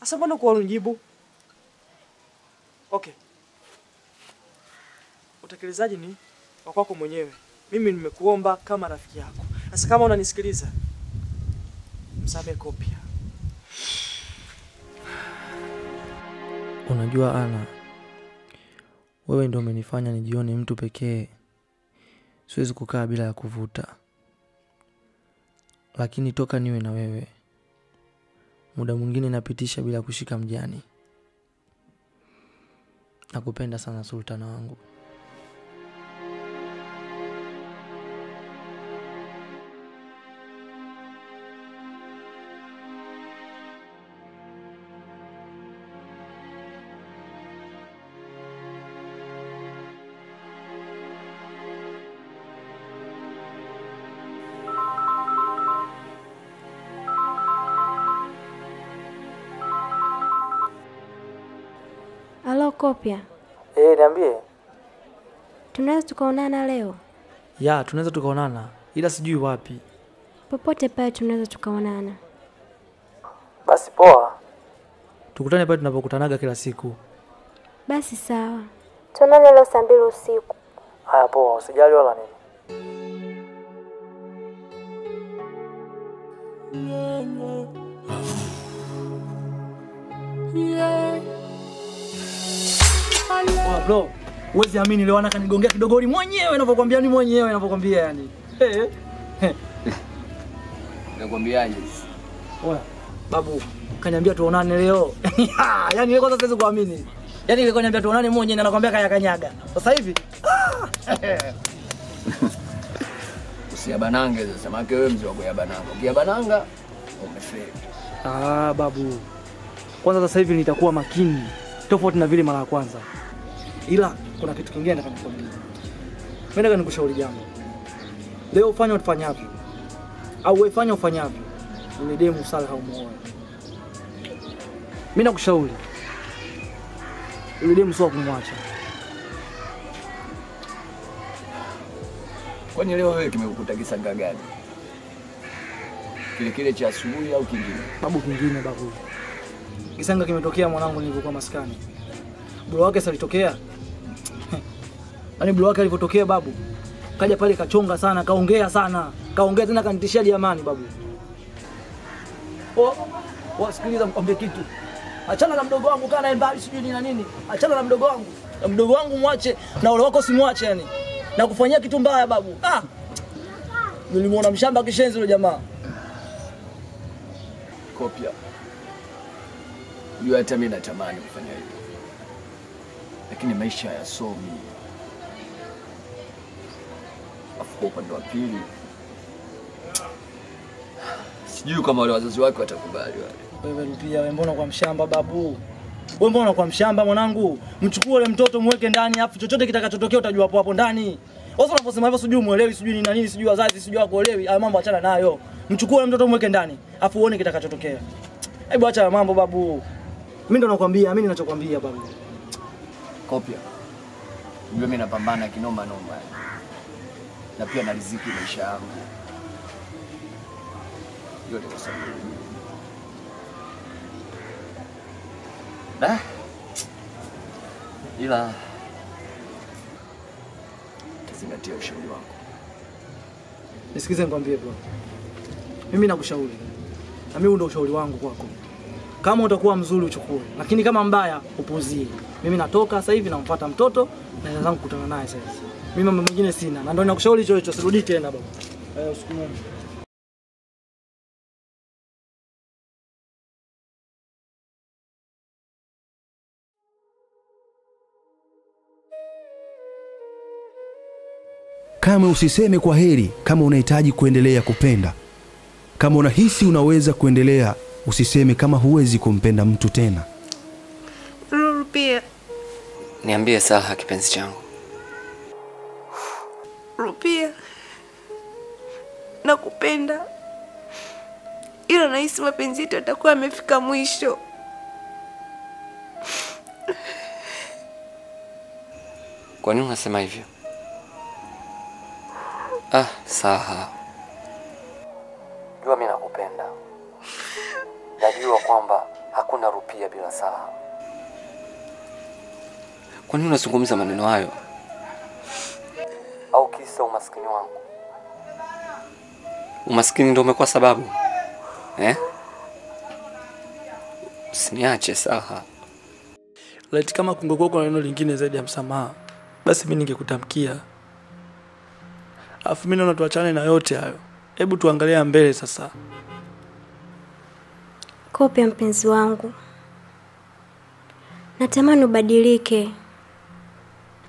Sasa mbona kwa unijibu? Okay. Utekelezaji ni wa kwako mwenyewe. Mimi nimekuomba kama rafiki yako. Sasa kama unanisikiliza, msamehe Kopia. Unajua Ana, wewe ndio umenifanya nijione mtu pekee. Siwezi kukaa bila ya kuvuta. Lakini toka niwe na wewe, muda mwingine napitisha bila kushika mjani. Nakupenda sana sultana wangu. Alo Kopia. Niambie. Tunaweza tukaonana leo? Ya, tunaweza tukaonana, ila sijui wapi. Popote pale tunaweza tukaonana. Basi poa. Tukutane pale tunapokutanaga kila siku. Basi sawa. Tuonane leo saa 2 usiku. Haya poa, usijali wala nini. Poa bro, huwezi amini leo ana kanigongea kidogori mwenyewe ninavyokuambia, ni mwenyewe ninavyokuambia yani. Nakwambiaje? Oya, babu, kaniambia tuonane leo. Yaani wewe kwanza siwezi kuamini. Yaani ile kaniambia tuonane mwenyewe na nakwambia kaya kanyaga. Sasa hivi usiyabanange sasa, maana wewe mzee wa kuyabananga. Ukiyabananga umefeli. Ah babu. Kwanza sasa hivi nitakuwa makini tofauti na vile mara ya kwanza. Ila kuna kitu kingine nataka nikwambie. Mimi nataka nikushauri jambo. Leo fanya utafanyavyo. Au wewe fanya ufanyavyo. Yule demu Salha umuoe. Mimi nakushauri. Yule demu sio kumwacha. Kwani leo wewe kimekukuta kisanga gani? Kile kile cha asubuhi au kingine? Babu kingine babu. Kisanga kimetokea mwanangu nilipokuwa maskani. Bro wake salitokea. Yaani bro wake alipotokea babu, kaja pale kachonga sana, kaongea sana. Kaongea tena kanitishia jamani babu. Oh, wasikiliza mkwambie kitu. Achana na mdogo wangu, kaa naye mbali sijui nini na nini. Achana na mdogo wangu. Na mdogo wangu muache na ole wako simwache yani. Na kufanyia kitu mbaya babu. Ah. Nilimuona mshamba kishenzi yule jamaa. Kopia. Unajua hata mimi natamani kufanya hivyo. Lakini maisha hayasomi. Afu kwa upande wa pili sijui kama wale wazazi wake watakubali wale. Wewe pia wewe mbona kwa mshamba babu? Wewe mbona kwa mshamba mwanangu? Mchukue yule mtoto muweke ndani afu chochote kitakachotokea utajua hapo hapo ndani. Wewe unaposema hivyo sijui muelewi, sijui ni nini, sijui wazazi, sijui hakuelewi. Haya mambo achana nayo. Mchukue yule mtoto muweke ndani afu uone kitakachotokea. Hebu acha mambo babu. Mimi ndo nakwambia, mimi ninachokwambia babu. Kopia. Unajua mimi napambana kinoma noma. Na pia nariziki maisha yangu. Yote kwa sababu. Da. Ila tazingatia ushauri wako. Nisikize nikwambie bro. Mimi nakushauri. Na mimi ndio ushauri wangu kwako. Kama utakuwa mzuri uchukue, lakini kama mbaya upuzie. Mimi natoka sasa hivi namfuata mtoto na zangu kukutana naye sasa. Mimi mambo mengine sina. Na ndio nakushauri hicho hicho, sirudi tena baba. Usiku mwema. Kama usiseme kwa heri kama unahitaji kuendelea kupenda. Kama unahisi unaweza kuendelea, usiseme kama huwezi kumpenda mtu tena. Rupia. Niambie Salha kipenzi changu. Rupia. Nakupenda. Ila nahisi mapenzi yetu yatakuwa yamefika mwisho. Kwa nini unasema hivyo? Ah, Salha. Jua mimi nakupenda. Najua kwamba hakuna Rupia bila Salha. Kwa nini unazungumza maneno hayo? Au kisa umaskini wangu? Umaskini ndio umekuwa sababu? Eh? Usiniache Salha. Laiti kama kungekuwa kuna neno lingine zaidi ya msamaha, basi mimi ningekutamkia. Alafu mimi naona tuachane na yote hayo. Hebu tuangalie mbele sasa. Kopia mpenzi wangu. Natamani ubadilike.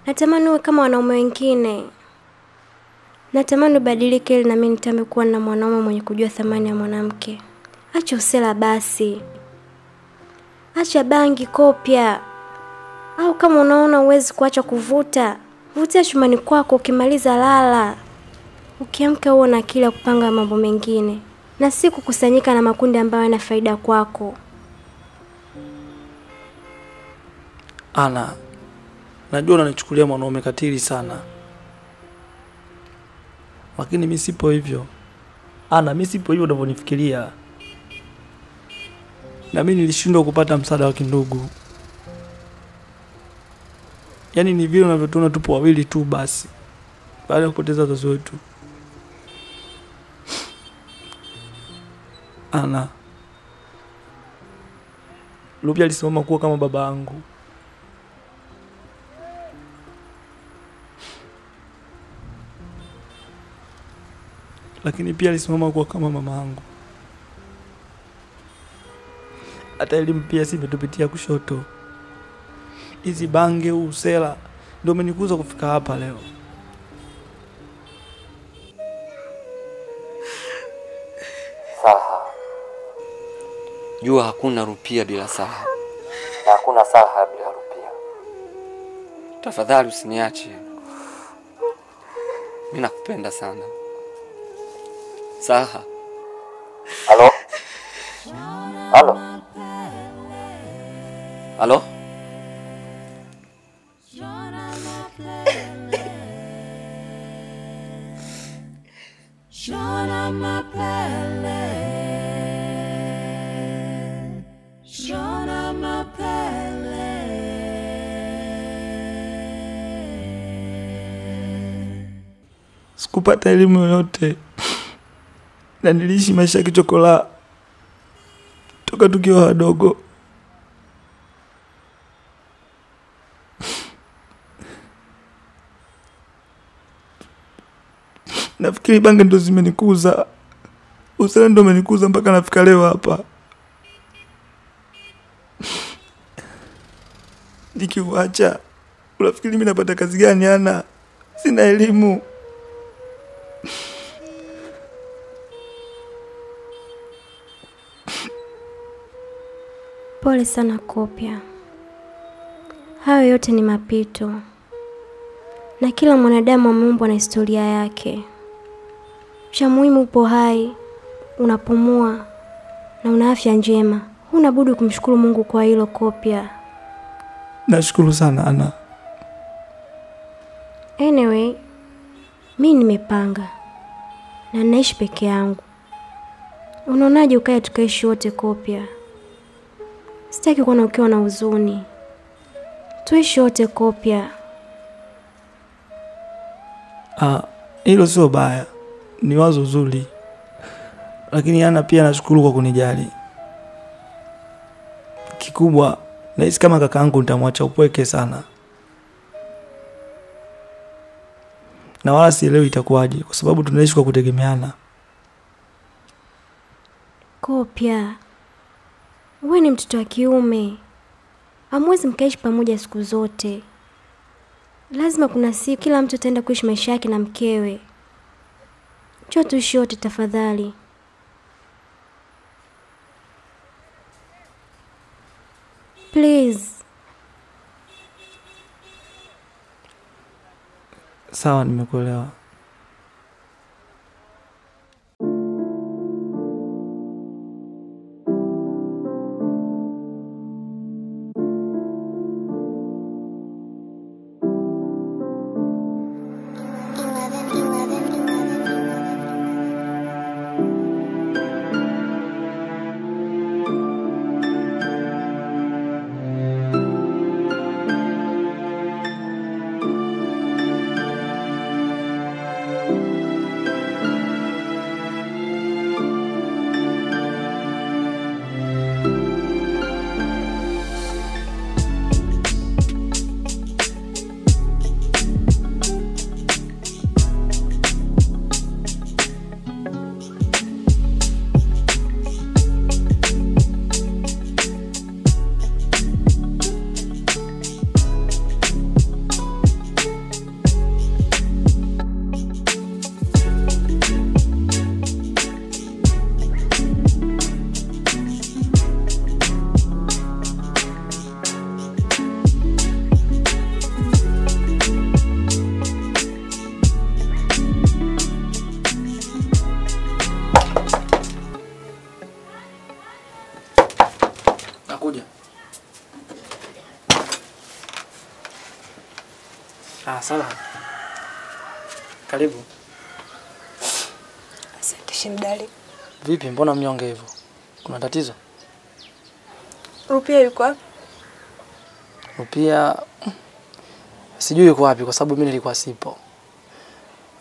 Natamani uwe kama wanaume wengine. Natamani ubadilike ili na mimi nitambe kuwa na mwanaume mwenye kujua thamani ya mwanamke. Acha usela basi. Acha bangi Kopia. Au kama unaona uwezi kuacha kuvuta, vutia chumani kwako, ukimaliza lala. Ukiamka uwe na akili ya kupanga mambo mengine na si kukusanyika na makundi ambayo yana faida kwako. Ana, najua unanichukulia mwanaume katili sana. Lakini mimi sipo hivyo. Ana, mimi sipo hivyo unavyonifikiria. Na mimi nilishindwa kupata msaada wa kindugu. Yaani ni vile unavyotuona tupo wawili tu basi. Baada ya kupoteza wazazi wetu. Ana, Rupia alisimama kuwa kama baba yangu. Lakini pia alisimama kuwa kama mama yangu. Hata elimu pia si imetupitia kushoto. Hizi bange usela ndio umenikuza kufika hapa leo. Salha. Jua hakuna Rupia bila Salha. Na hakuna Salha bila Rupia. Tafadhali usiniache. Mimi nakupenda sana. Salha. Halo? Halo? Halo? Shona mapele, shona mapele. Sikupata elimu yoyote na niliishi maisha ya kichokola toka tukiwa wadogo. Nafikiri bange ndo zimenikuza, usela ndo umenikuza mpaka nafika leo hapa. Nikiuacha, unafikiri mimi napata kazi gani? Ana, sina elimu. Pole sana Kopya. Hayo yote ni mapito. Na kila mwanadamu ameumbwa na historia yake. Cha muhimu upo hai, unapumua na una afya njema. Huna budi kumshukuru Mungu kwa hilo Kopya. Nashukuru sana Ana. Anyway, mimi nimepanga na naishi peke yangu. Unaonaje ukae tukaishi wote Kopya? Sitaki kuona ukiwa na huzuni. Tuishi wote Kopya. Hilo sio baya. Ni wazo zuri. Lakini Ana pia nashukuru kwa kunijali. Kikubwa nahisi kama kakaangu nitamwacha upweke sana. Na wala sielewi itakuwaje kwa sababu tunaishi kwa kutegemeana. Kopya, wewe ni mtoto wa kiume. Hamwezi mkaishi pamoja siku zote. Lazima kuna siku kila mtu ataenda kuishi maisha yake na mkewe. Njoo tuishi wote tafadhali. Please. Sawa, nimekuelewa. Salha. Karibu. Asante Shimdali. Vipi, mbona mnyonge hivyo? Kuna tatizo? Rupia yuko wapi? Rupia sijui yuko wapi kwa sababu mimi nilikuwa sipo.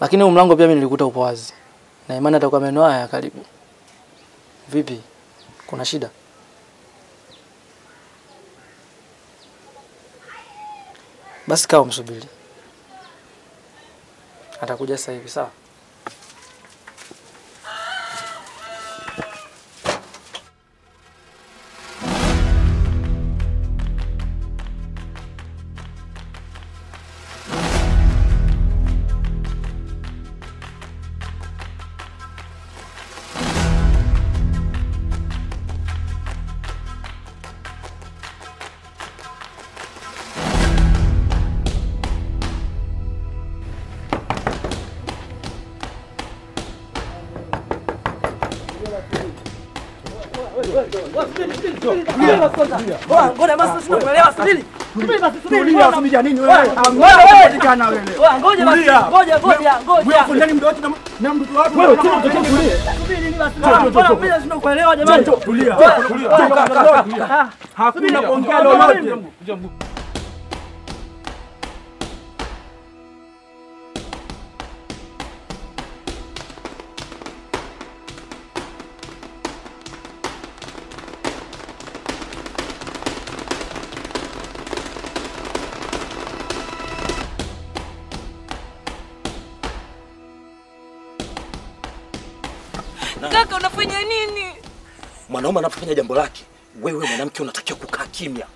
Lakini huu mlango pia mimi nilikuta upo wazi. Na imani atakuwa meno haya karibu. Vipi? Kuna shida? Basi kaa umsubiri. Atakuja sasa hivi, sawa? Hakuna kuongea lolote. Kaka, unafanya nini? Mwanaume anapofanya jambo lake, wewe mwanamke unatakiwa kukaa kimya.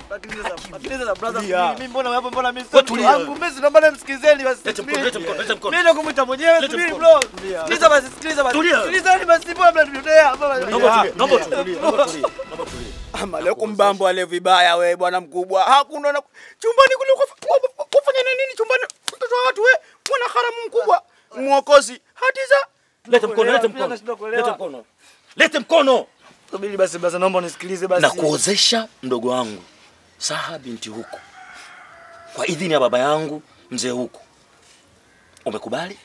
Lakini sasa brother, mimi mbona hapo, mbona mimi sio wangu, mimi si naomba nimsikizeni basi. Leta mkono, leta mkono, leta mkono. Mimi nakumuita mwenyewe, subiri bro. Sikiliza basi, sikiliza basi. Sikilizeni basi, mbona mnanionea? Naomba tulie, naomba tulie. Ama leo kumbambo ale vibaya wewe bwana mkubwa. Hakuna chumbani kule kufanya nini chumbani? Mtoto wa watu wewe, mwana haramu mkubwa. Muokozi. Hatiza. Leta mkono, leta mkono. Leta mkono. Leta mkono. Subiri basi basi, naomba unisikilize basi. Na kuozesha mdogo wangu Saha binti huku kwa idhini ya baba yangu mzee huku. Umekubali?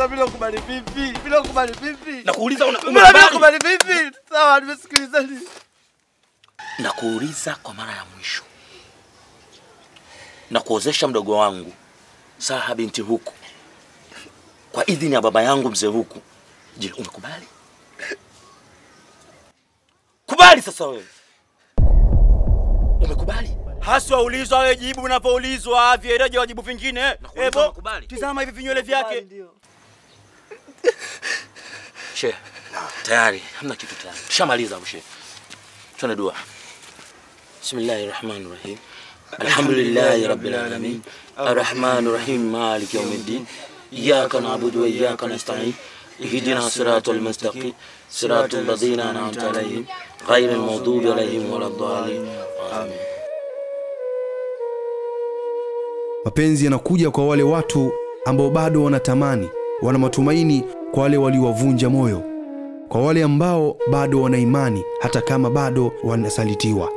Bila kubali vipi? Bila kubali vipi? Nakuuliza unakubali? Bila kubali vipi? Sawa, nimesikiliza. Nakuuliza kwa mara ya mwisho. Nakuozesha mdogo wangu Saha binti huku kwa idhini ya baba yangu mzee huku. Je, umekubali? Kubali sasa wewe. Umekubali? Haswa ulizwa wewe, jibu unapoulizwa, vieleleje wajibu vingine. Ebo, tazama hivi vinywele vyake. Sheikh, tayari, hamna kitu tayari. Tushamaliza hapo Sheikh. Twende dua. Bismillahirrahmanirrahim. Alhamdulillahi rabbil alamin. Arrahmanir rahim, maliki yawmiddin. Iyyaka na'budu wa iyyaka nasta'in. Ihdina siratal mustaqim. Siratal ladzina an'amta alayhim, ghayril maghdubi alayhim waladdallin. Amin. Mapenzi yanakuja kwa wale watu ambao bado wanatamani, wana matumaini, kwa wale waliowavunja moyo, kwa wale ambao bado wana imani hata kama bado wanasalitiwa.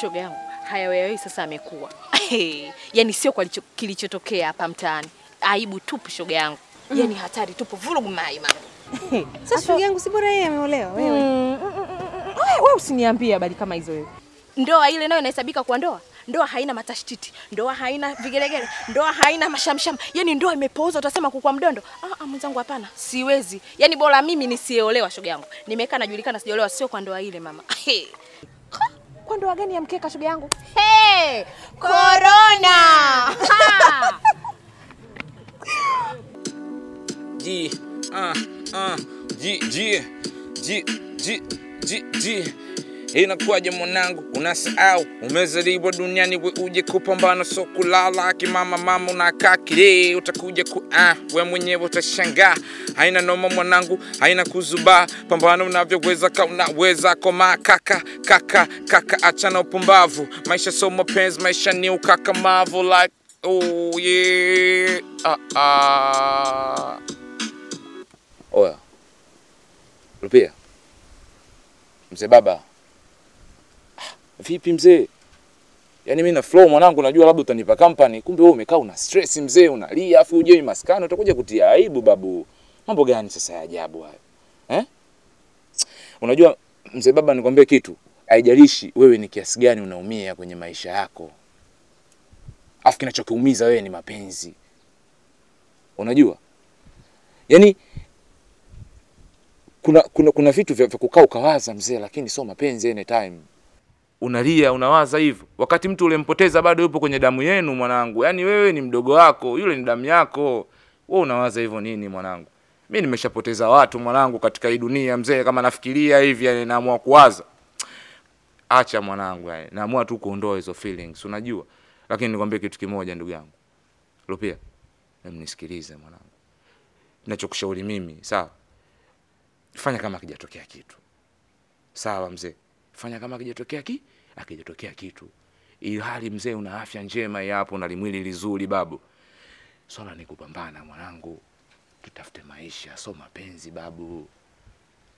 Shoga yangu, haya wewe sasa amekuwa. Yaani sio kwa kilichotokea hapa mtaani. Aibu tupu shoga yangu. Yaani hatari tupu, vurugu mai mambo. Sasa shoga yangu si bora yeye ameolewa wewe. Wewe usiniambie habari kama hizo wewe. Ndoa ile nayo inahesabika kwa ndoa. Ndoa haina matashtiti, ndoa haina vigelegele, ndoa haina mashamsham. Yaani ndoa imepooza utasema kukua mdondo. Ah, mwenzangu hapana, siwezi. Yaani bora mimi nisiolewa shoga yangu. Nimekaa najulikana sijaolewa sio kwa ndoa ile mama. Kwa ndoa gani ya mkeka shoga yangu? Hey, corona. Ha. G G G G G G G. Inakuwaje mwanangu, unasahau umezaliwa duniani we uje kupambana, so kulala kimama mama unakaa kile utakuja ku we mwenyewe utashangaa. Haina noma mwanangu, haina kuzubaa, pambana unavyoweza, ka unaweza koma kaka kaka kaka, achana upumbavu, maisha so mapenzi, maisha ni ukakamavu like oh yeah. Oya Rupia, mzee baba. Vipi mzee? Yaani mimi na flow mwanangu, najua labda utanipa company, kumbe wewe umekaa una stress mzee, unalia afu uje maskani utakuja kutia aibu babu. Mambo gani sasa ya ajabu hayo? Eh? Unajua mzee baba, nikwambie kitu, haijalishi wewe ni kiasi gani unaumia kwenye maisha yako. Afu kinachokuumiza wewe ni mapenzi. Unajua? Yaani kuna vitu vya kukaa ukawaza mzee, lakini sio mapenzi anytime. Unalia unawaza hivyo wakati mtu ulempoteza bado yupo kwenye damu yenu mwanangu. Yaani wewe ni mdogo wako, yule ni damu yako. Wewe unawaza hivyo nini mwanangu? Mimi nimeshapoteza watu mwanangu katika hii dunia mzee, kama nafikiria hivi yani naamua kuwaza. Acha mwanangu, yani naamua tu kuondoa hizo feelings, unajua. Lakini nikwambie kitu kimoja ndugu yangu. Rupia, nisikilize mwanangu. Ninachokushauri mimi, sawa? Fanya kama hakijatokea kitu. Sawa mzee? Fanya kama hakijatokea kitu. Ilhali mzee una afya njema hapo na limwili lizuri babu. Swala ni kupambana mwanangu. Tutafute maisha, so mapenzi babu.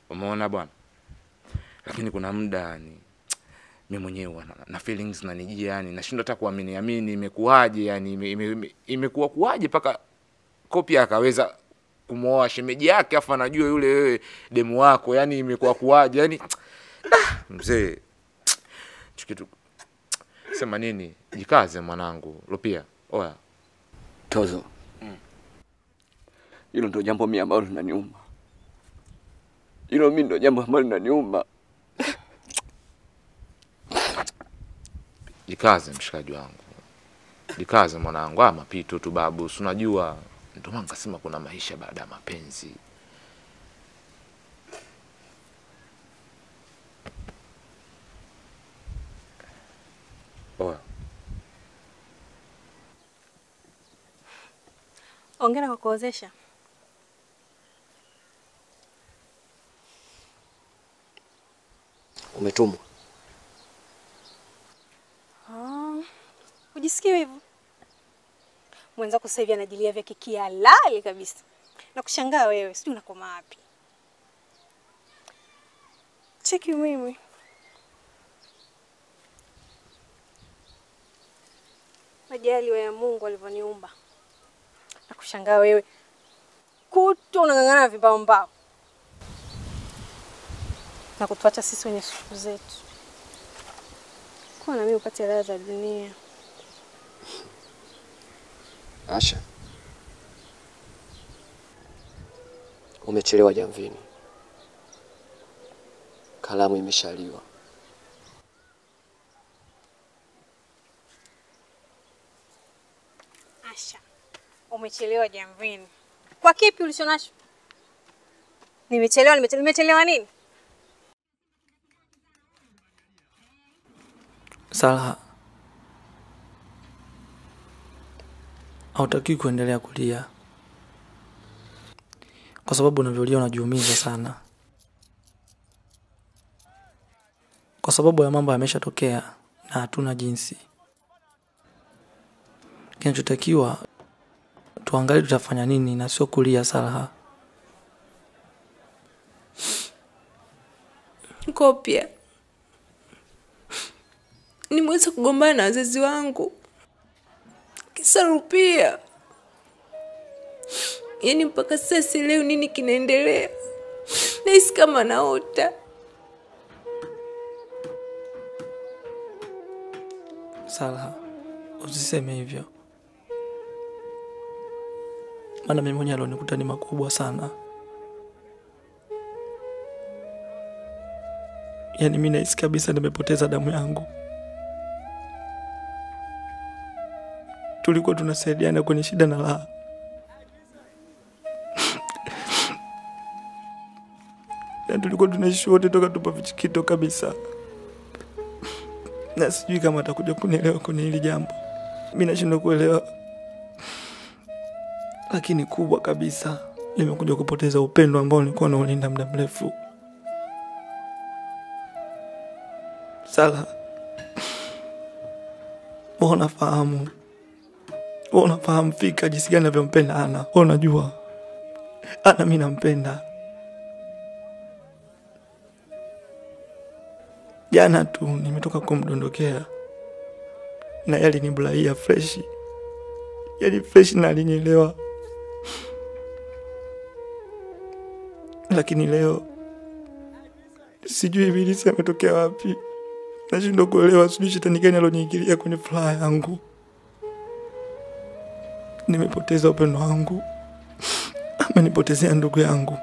Umeona bwana? Lakini kuna muda yani mimi mwenyewe na feelings na nijia yani nashindwa hata kuamini amini imekuaje yani imekuwa kuaje paka Kopia akaweza kumuoa shemeji yake afa anajua yule wewe demu wako, yani imekuwa kuaje yani mzee. Kitu sema nini? Jikaze mwanangu, Rupia. Oya. Tozo. Hilo ndio jambo mimi ambalo linaniuma. Hilo mimi ndio jambo ambalo linaniuma. Jikaze mshikaji wangu. Jikaze mwanangu, mapito tu babu, si unajua ndio maana nikasema kuna maisha baada ya mapenzi. Oya. Ongera kwa kuozesha. Umetumwa. Ujisikie hivyo. Mwenzako sasa hivi anajilia vya kikialali kabisa. Na kushangaa wewe, sijui unakoma wapi. Cheki mimi. Majaliwa ya Mungu alivyoniumba. Na kushangaa wewe. Kuto unang'ang'ana vibao mbao. Na kutuacha sisi wenye sufu zetu. Kwa na mimi upate raha za dunia. Asha, umechelewa jamvini. Kalamu imeshaliwa. Asha, umechelewa jamvini. Kwa kipi ulichonacho? Nimechelewa nini? Salha, hautaki kuendelea kulia. Kwa sababu unavyolia unajiumiza sana. Kwa sababu ya mambo yameshatokea na hatuna jinsi. Kinachotakiwa tuangalie tutafanya nini na sio kulia Salha. Kopia, nimeweza kugombana na wazazi wangu kisa Rupia. Yaani mpaka sasa sielewi nini kinaendelea. Nahisi kama naota. Salha, usiseme hivyo. Maana mimi mwenyewe alionikuta ni makubwa sana. Yaani mimi nahisi kabisa nimepoteza damu yangu. Tulikuwa tunasaidiana kwenye shida na raha. Na tulikuwa tunaishi wote toka tupo vichikito kabisa. Na sijui kama atakuja kunielewa kwenye hili jambo. Mimi nashindwa kuelewa. Lakini kubwa kabisa nimekuja kupoteza upendo ambao nilikuwa naulinda muda mrefu. Sala, wewe unafahamu. Wewe unafahamu fika jinsi gani ninavyompenda Ana. Wewe unajua Ana mimi nampenda. Jana tu nimetoka kumdondokea na yeye alinibulaia fresh. Yaani fresh na alinielewa. Lakini leo sijui ibilisi ametokea wapi. Nashindwa kuelewa, sijui shetani gani aloniingilia kwenye furaha yangu. Nimepoteza upendo wangu. Amenipotezea ndugu yangu.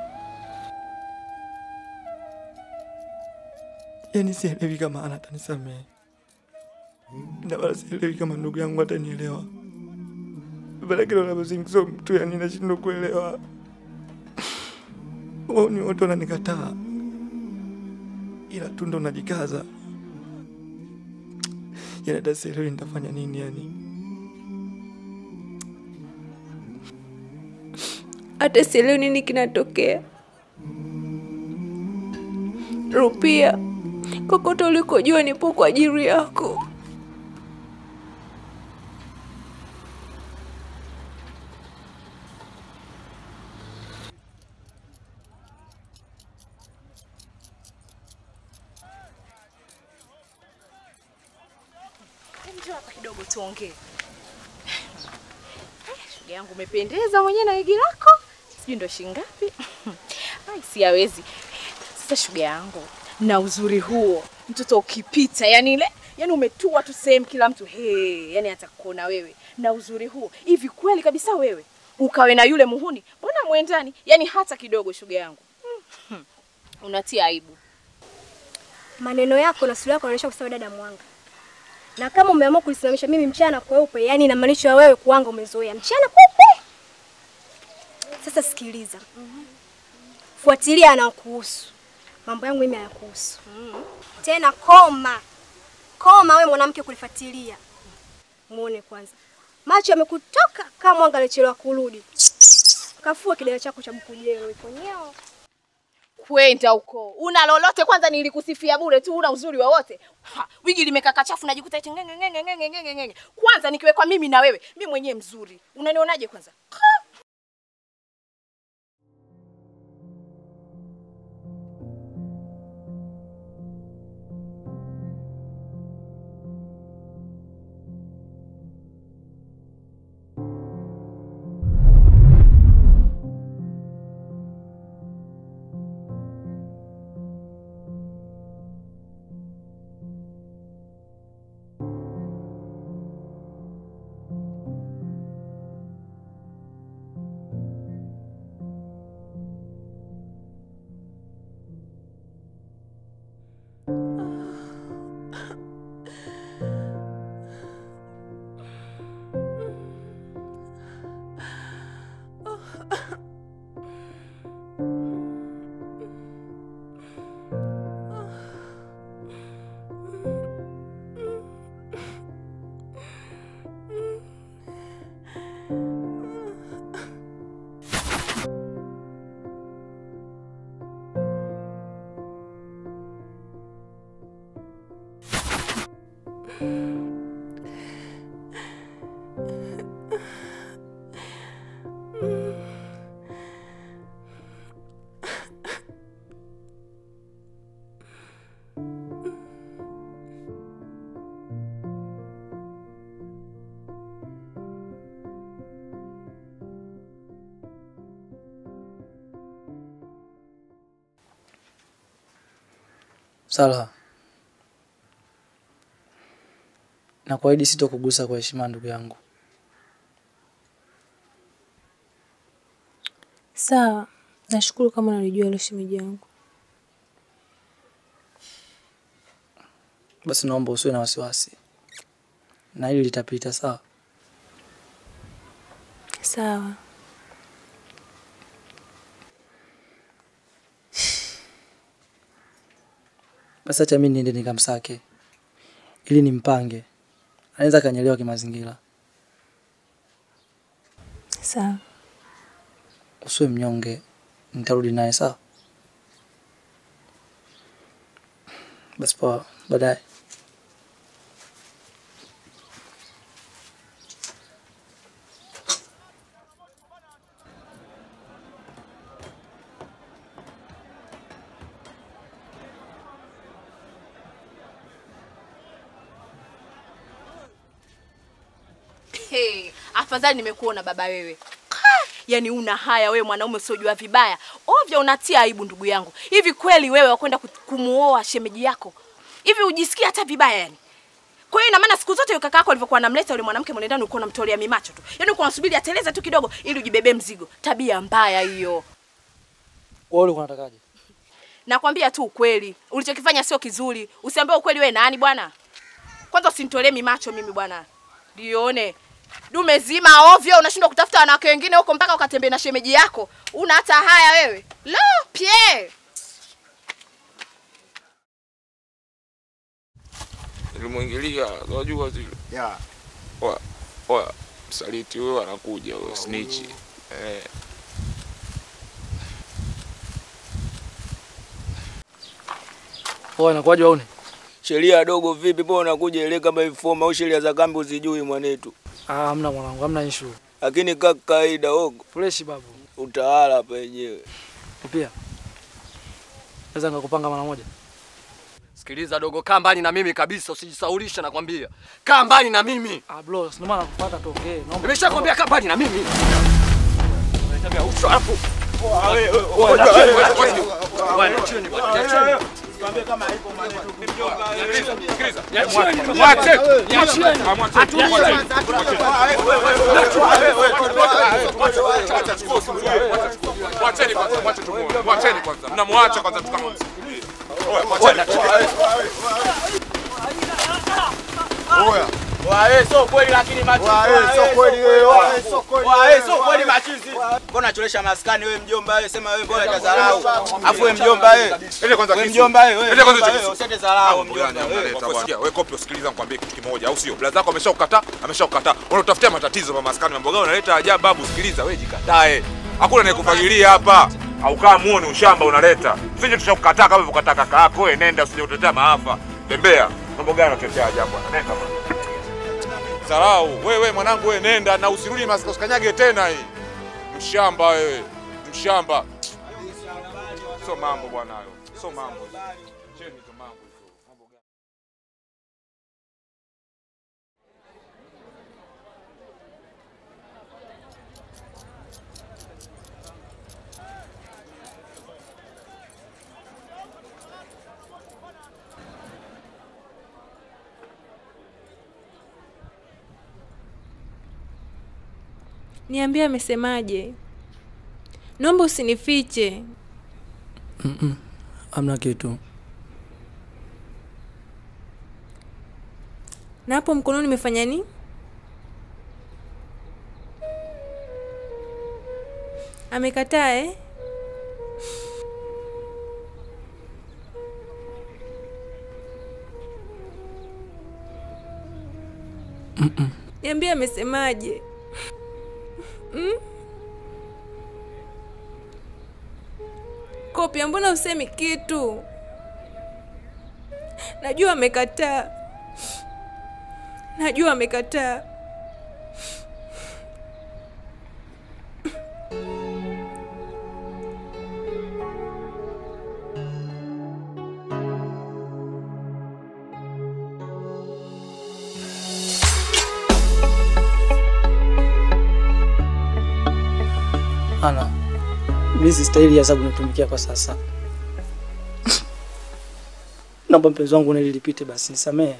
Yaani sielewi kama Ana atanisamehe. Na wala sielewi kama ndugu yangu atanielewa. Lakini wala mtu yani nashindwa kuelewa. Wao ni watu wananikataa. Ila tu ndo najikaza. Yaani hata sielewi nitafanya nini yani. Hata sielewi nini kinatokea. Rupia, kokote ulikojua nipo kwa ajili yako. Njoo hapa kidogo tuongee. Shoga yangu umependeza mwenyewe na wigi lako. Sijui ndo shilingi ngapi. Ai, siawezi. Sasa shoga yangu, na uzuri huo, mtoto ukipita, yani ile, yani umetua tu sehemu kila mtu, hey, yani atakuona wewe. Na uzuri huo, hivi kweli kabisa wewe ukawe na yule muhuni, mbona muendani? Yani hata kidogo shoga yangu. Unatia aibu. Maneno yako na sura yako yanaonyesha kusawa dada mwanga. Na kama umeamua kulisimamisha mimi mchana kweupe, yani inamaanisha wewe kuanga umezoea mchana kweupe. Sasa sikiliza. Fuatilia anakuhusu. Mambo yangu mimi hayakuhusu. Tena koma. Koma wewe mwanamke kulifuatilia. Muone kwanza. Macho yamekutoka kama mwanga alichelewa kurudi. Kafua kidole chako cha bukujero iko nyeo. Kwenda huko. Una lolote kwanza nilikusifia bure tu, una uzuri wowote. Wigi limekaka chafu najikuta eti ngenge ngenge ngenge ngenge ngenge. Kwanza nikiwekwa mimi na wewe, mimi mwenyewe mzuri. Unanionaje kwanza? Sala, nakuahidi sitokugusa kwa heshima ndugu yangu. Sawa, nashukuru kama unalijua hilo shemeji yangu. Basi naomba usiwe na wasiwasi. Na hili litapita, sawa? Sawa. Basi acha mimi niende nikamsake ili nimpange. Anaweza kanyelewa kimazingira. Sawa. Usiwe mnyonge, nitarudi naye sawa? Basi poa, baadaye. Hey, afadhali nimekuona baba wewe. Yaani una haya wewe mwanaume usiojua vibaya. Ovyo unatia aibu ndugu yangu. Hivi kweli wewe wakwenda kumuoa shemeji yako? Hivi ujisikia hata vibaya yani? Kwa hiyo ina maana siku zote kaka yako alivyokuwa anamleta yule mwanamke mle ndani ulikuwa unamtolea mimacho tu. Yaani ulikuwa unasubiri ateleze tu kidogo ili ujibebe mzigo. Tabia mbaya hiyo. Wewe ulikuwa unatakaje? Nakwambia tu ukweli. Ulichokifanya sio kizuri. Usiambie ukweli wewe nani bwana? Kwanza usinitolee mimacho mimi bwana. Dione. Dume zima ovyo unashindwa kutafuta wanawake wengine huko mpaka ukatembee na shemeji yako. Una hata haya wewe. Lo, pie. Nilimuingilia, unajua zile. Yeah. Oa, oa, msaliti huyo anakuja huyo snitch. Eh. Oa, inakuwaje waone? Sheria dogo vipi mbona unakuja ile kama informa au sheria za kambi uzijui mwanetu? Ah, hamna mwanangu, hamna issue. Lakini kaka kawaida huko. Fresh babu. Utawala hapa wenyewe. Pia. Naweza nikakupanga mara moja. Sikiliza dogo, kaa mbali na mimi kabisa, usijisaulisha nakwambia. Kaa mbali na mimi. Ah bro, sina maana kufuata tuongee. Naomba. Nimeshakwambia kaa mbali na mimi. Unaniambia uso alafu. Mwacheni kwanza. Mnamwacha kwanza tukamsikilize. Oya. Wewe sio kweli lakini machizi. Wewe sio kweli wewe. Wewe sio kweli machizi. Mbona unacholesha maskani wewe mjomba wewe, sema wewe bora utadharau. Afu wewe mjomba wewe. Ile kwanza kisu. Wewe mjomba wewe. Ile kwanza kisu. Usete dharau mjomba wewe. Sikia, wewe kopi usikiliza nikwambie kitu kimoja au sio? Blaza yako ameshakukataa, ameshakukataa. Unatafutia matatizo kwa maskani mambo gani unaleta ajabu babu, sikiliza wewe jikatae. Hakuna anayekufagilia hapa. Au kama muone ushamba unaleta. Sisi tushakukataa kama ulivyokataa kaka yako wewe, nenda usije kutetea maafa. Tembea. Mambo gani unatetea ajabu bwana? Nenda bwana. Sarau, wewe mwanangu wewe nenda na usirudi maskani usikanyage tena hii. Mshamba wewe. Mshamba. Sio mambo bwana hayo. Sio mambo. Cheni tu mambo hizo. Mambo gani? Niambie amesemaje? Naomba usinifiche. Hamna kitu. Na hapo mkononi nimefanya nini? Amekataa eh? Niambie amesemaje? Kopia, mbona usemi kitu? Najua amekataa. Najua amekataa. Ana, mimi sistahili ya adhabu natumikia kwa sasa. Naomba mpenzi wangu nilipite basi, nisamehe.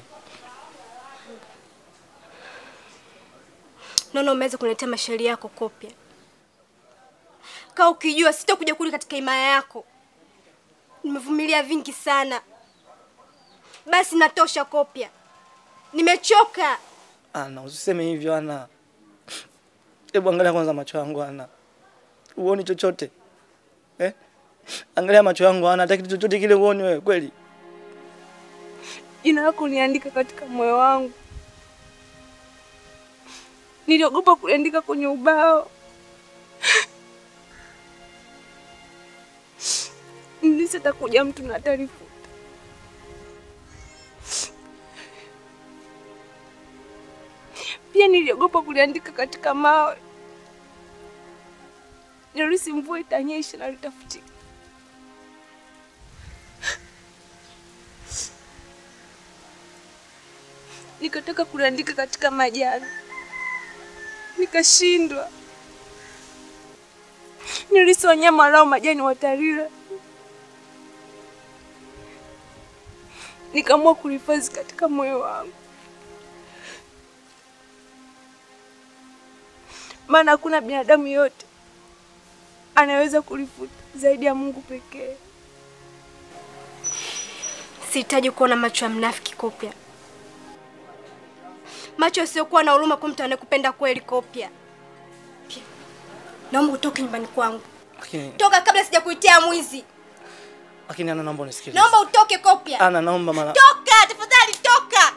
Naona umeweza kuniletea mashauri yako Kopia. Kaa ukijua sitakuja kurudi katika himaya yako. Nimevumilia vingi sana. Basi natosha Kopia. Nimechoka. Ana, usiseme hivyo Ana. Hebu angalia kwanza macho yangu Ana. Uone chochote? Eh? Angalia macho yangu Ana, hata kitu chochote kile uone wewe kweli? Jina lako niandika katika moyo wangu. Niliogopa kuandika kwenye ubao. Nilihisi atakuja mtu na atalifuta. Pia niliogopa kuliandika katika mawe. Nilihisi mvua itanyesha na litafutika. Nikataka kuliandika katika majani. Nikashindwa. Nilihisi wanyama walao majani watalila. Nikaamua kulihifadhi katika moyo wangu. Maana hakuna binadamu yote anaweza kulifuta zaidi ya Mungu pekee. Sihitaji kuona macho ya mnafiki Kopya. Macho yasiyokuwa na huruma kwa mtu anayekupenda kweli Kopya. Naomba utoke nyumbani kwangu. Lakini toka kabla sijakuitia mwizi. Lakini Ana, naomba unisikilize. Naomba utoke Kopya. Ana, naomba mara. Toka, tafadhali toka.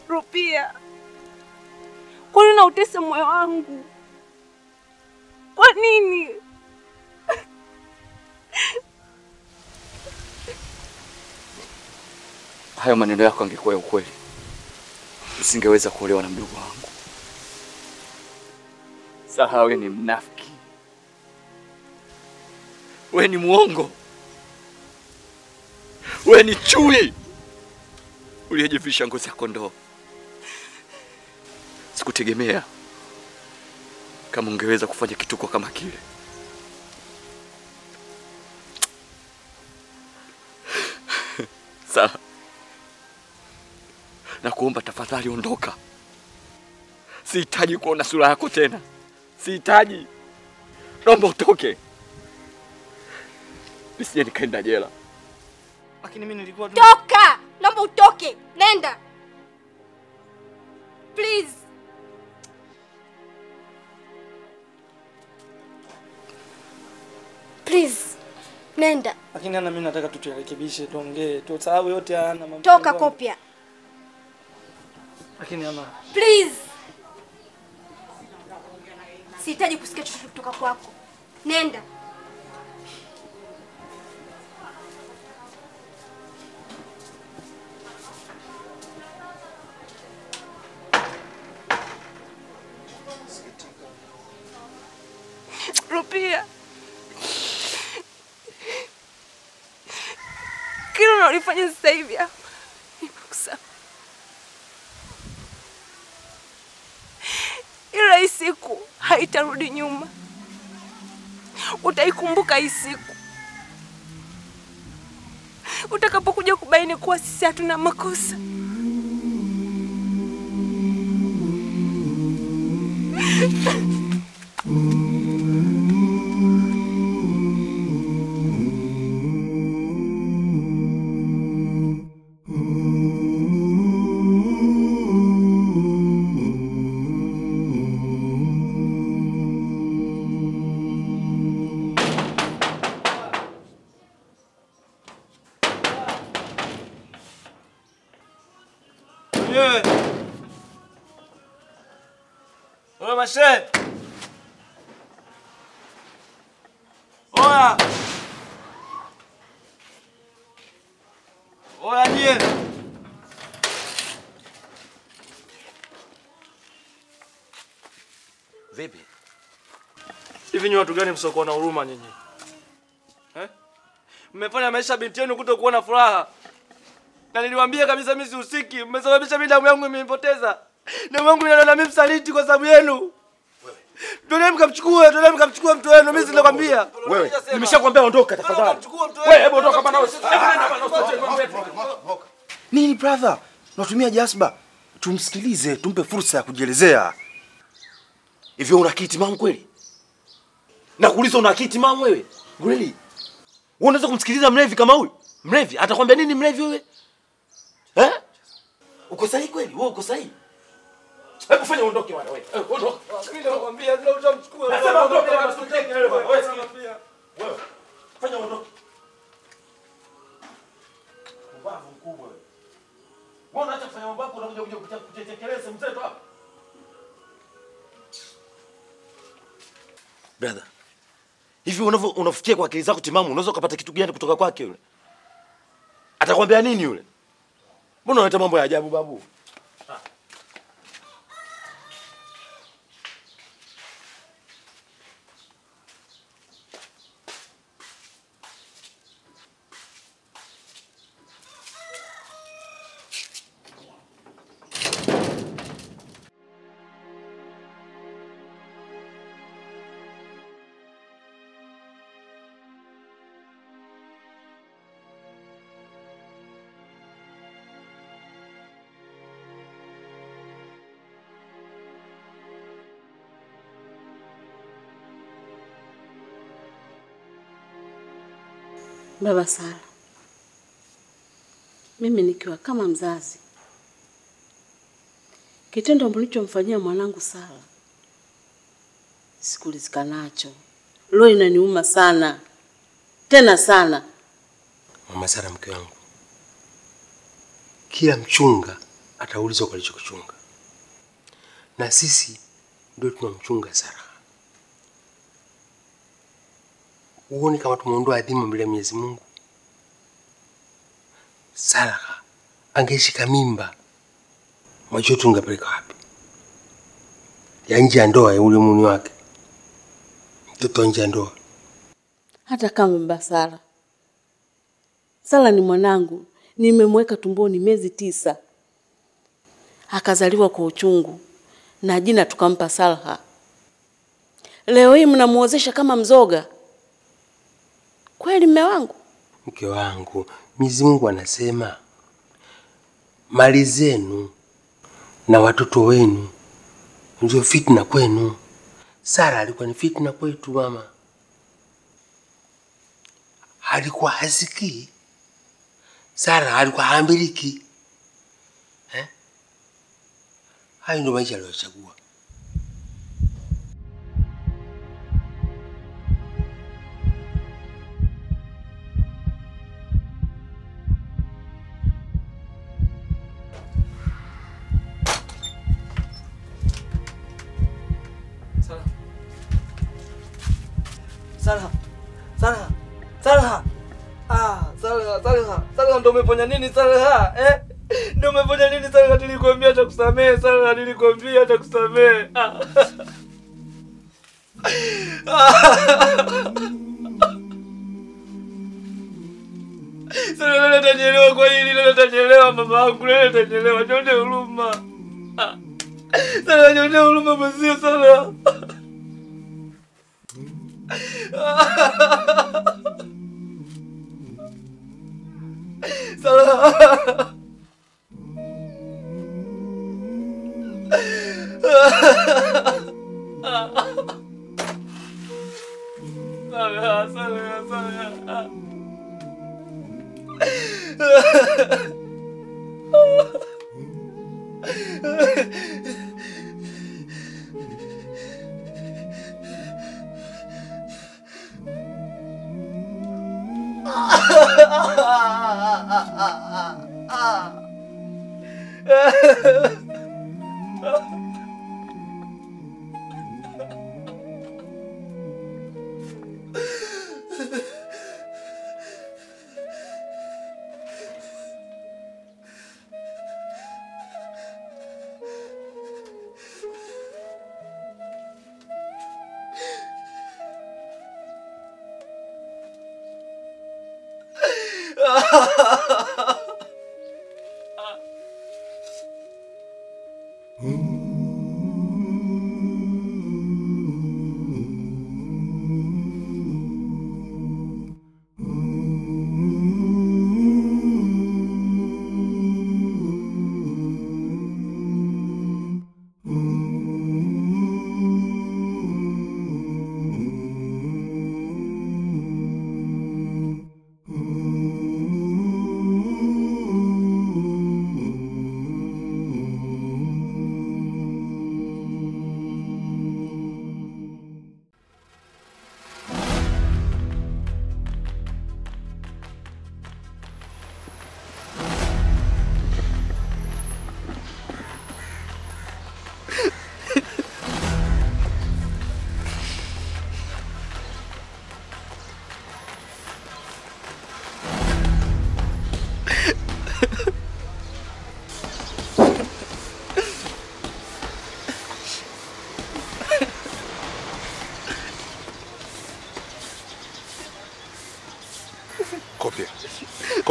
Rupia. Kwa nini unautesa moyo wangu? Kwa nini? Hayo maneno yako angekuwa ya ukweli, usingeweza kuolewa na mdogo wangu. Saha, wewe ni mnafiki. Wewe ni muongo. Wewe ni chui uliyejivisha ngozi ya kondoo. Sikutegemea kama ungeweza kufanya kituko kama kile. Saha, nakuomba tafadhali ondoka. Sihitaji kuona sura yako tena. Sihitaji. Naomba utoke. Nisije nikaenda jela. Lakini mimi nilikuwa toka! Naomba utoke. Nenda. Please. Please. Nenda. Lakini Ana, mimi nataka tuturekebishe, tuongee, tusahau yote Ana. Toka Kopya. Lakini Ana, please. Sihitaji kusikia chochote kutoka kwako. Nenda. Rupia. Kile unalifanya sasa hivi hapa nimekusamehe. Ila hii siku haitarudi nyuma. Utaikumbuka hii siku utakapokuja kubaini kuwa sisi hatuna makosa. Oya mashe. Oya. Oya nyie. Vipi? Hivi ni watu gani msiokuwa na huruma nyinyi? Eh? Mmefanya maisha binti yenu kutokuwa na furaha. Na niliwaambia kabisa mimi sihusiki. Mmesababisha mimi damu yangu imenipoteza. Damu yangu inaona mimi msaliti kwa sababu yenu. Wewe. Tuende mkamchukue mtu wenu, mimi sinakwambia. Wewe, nimeshakwambia ondoka tafadhali. Wewe hebu ondoka bana wewe. Hebu nenda bana. Nini brother? Unatumia jazba. Tumsikilize, tumpe fursa ya kujielezea. Hivyo una akili timamu kweli? Nakuuliza una akili timamu wewe? Kweli? Wewe unaweza kumsikiliza mlevi kama huyu? Mlevi atakwambia nini mlevi wewe? Eh? Uko sahihi kweli? Wewe uko sahihi? Hebu fanya uondoke bwana wewe. Ondoka. Mimi nakwambia tunamchukua. Nasema ondoke bwana, usiteke wewe bwana. Wewe wewe. Fanya uondoke. Mbavu mkubwa wewe. Wewe Brother, hivi unafikia kwa akili zako timamu unaweza kupata kitu gani kutoka kwake yule? Atakwambia nini yule? Mbona unaleta mambo ya ajabu babu? Baba Sara, mimi nikiwa kama mzazi, kitendo mlichomfanyia mwanangu Sara sikulizika nacho. Roho inaniuma sana, tena sana. Mama Sara, mke wangu, kila mchunga ataulizwa kwa alichokichunga, na sisi ndio tunamchunga Sara. Uone kama tumeondoa adhimu mbele ya Mwenyezi Mungu. Sara angeshika mimba, macho tungepeleka wapi? Ya nje ya ndoa ya ule mume wake. Mtoto nje ya ndoa. Hata kama baba Sara, Sara ni mwanangu, nimemweka tumboni miezi 9. Akazaliwa kwa uchungu na jina tukampa Salha. Leo hii mnamuozesha kama mzoga. Kweli mume wangu? Mke wangu, Mwenyezi Mungu anasema mali zenu na watoto wenu ndio fitna kwenu. Sara alikuwa ni fitna kwetu mama. Alikuwa hasikii. Sara alikuwa haambiliki. Eh? Hayo ndio maisha aliyochagua. Salha, Salha, Salha. Ah, Salha, Salha, Salha, ndio umefanya nini Salha? Eh? Ndio umefanya nini Salha? Nilikwambia nitakusamehe Salha, nilikwambia nitakusamehe. Salha, leo nitanielewa kwa hili, leo nitanielewa mama yangu, leo nitanielewa, nione huruma. Salha, nione huruma mwenzio Salha. Salha. Salha, Salha, Salha.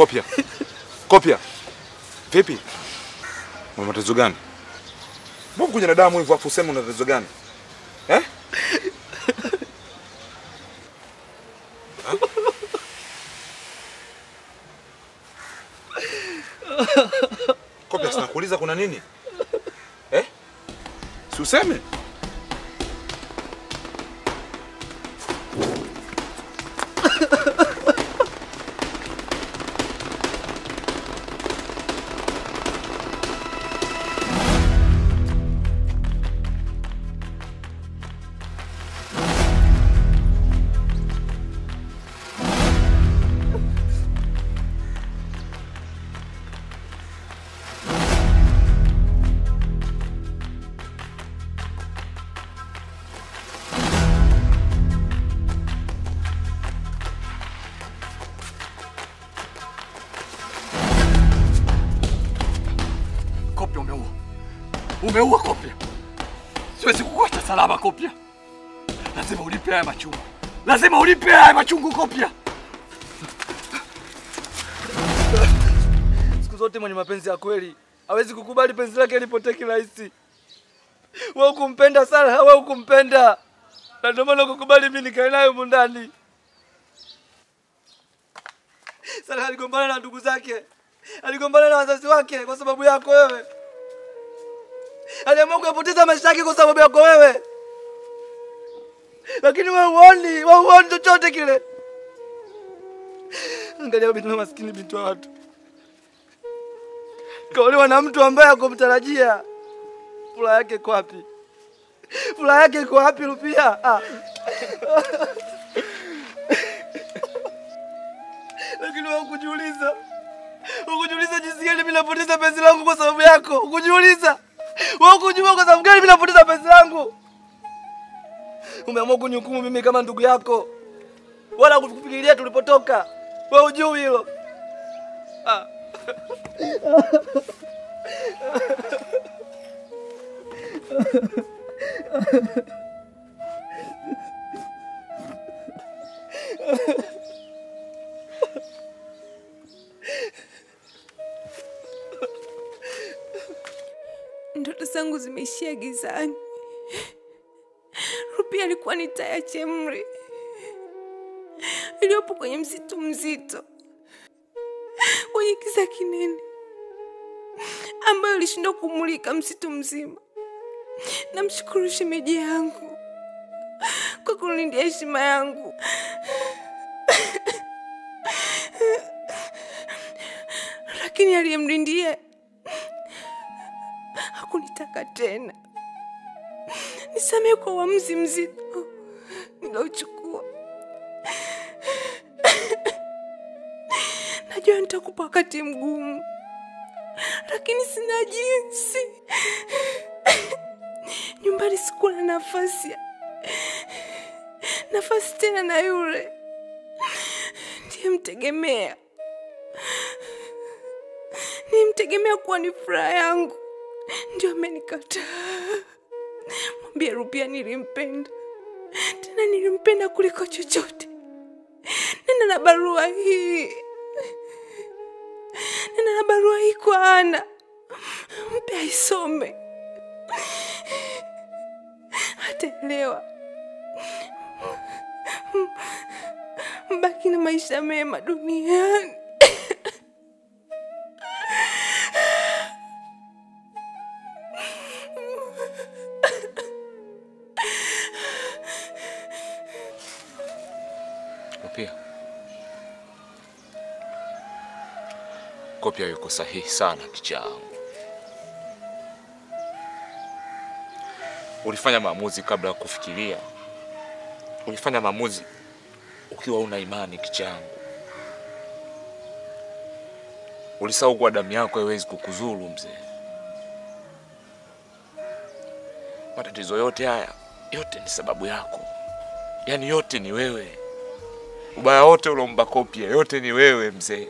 Kopia. Kopia. Vipi? Una matatizo gani? Mbona kuja na damu hivyo afu useme una tatizo gani? Eh? Kopia, sinakuuliza kuna nini? Eh? Si useme? Umeua Kopia. Siwezi kukuacha salama Kopia. Lazima ulipe haya machungu. Lazima ulipe haya machungu Kopia. Siku zote mwenye mapenzi ya kweli hawezi kukubali penzi lake lipotee kirahisi. Wewe ukumpenda sana, wewe ukumpenda. Na ndio maana ukukubali mimi nikae naye humu ndani. Sara aligombana na ndugu zake. Aligombana na wazazi wake kwa sababu yako wewe. Aliamua kupoteza maisha yake kwa sababu yako wewe. Lakini wewe huoni chochote kile. Angalia binti maskini, binti wa watu. Kaolewa na mtu ambaye hakumtarajia. Furaha yake iko wapi? Furaha yake iko wapi Rupia? Ah. Lakini wewe hukujiuliza. Hukujiuliza jinsi gani mimi napoteza penzi langu kwa sababu yako. Hukujiuliza. Wewe hukujua kwa sababu gani mimi napoteza penzi langu. Umeamua kunihukumu mimi kama ndugu yako. Wala kufikiria tulipotoka. Wewe hujui hilo. Ah. Ndoto zangu zimeishia gizani. Rupia alikuwa ni taa ya chemri iliyopo kwenye msitu mzito, kwenye giza kinene, ambayo ilishindwa kumulika msitu mzima. Namshukuru shemeji yangu kwa kulindia heshima yangu. Lakini aliyemlindia hakunitaka tena. Nisamehe kwa uamuzi mzito niliochukua. Najua nitakupa wakati mgumu, lakini sina jinsi. Nyumbani sikuwa na nafasi tena, na yule ndiye mtegemea. Nimtegemea kuwa ni furaha yangu, ndio amenikataa. Mwambie Rupia nilimpenda, tena nilimpenda kuliko chochote. Nenda na barua hii, nenda na barua hii kwa Ana, mpe aisome, ataelewa. Mbaki na maisha mema duniani. Kopia. Kopia yuko sahihi sana kichangu. Ulifanya maamuzi kabla ya kufikiria. Ulifanya maamuzi ukiwa una imani kichangu. Ulisahau kuwa damu yako haiwezi kukuzuru mzee. Matatizo yote haya, yote ni sababu yako. Yaani yote ni wewe. Ubaya wote ulomba Kopia, yote ni wewe mzee.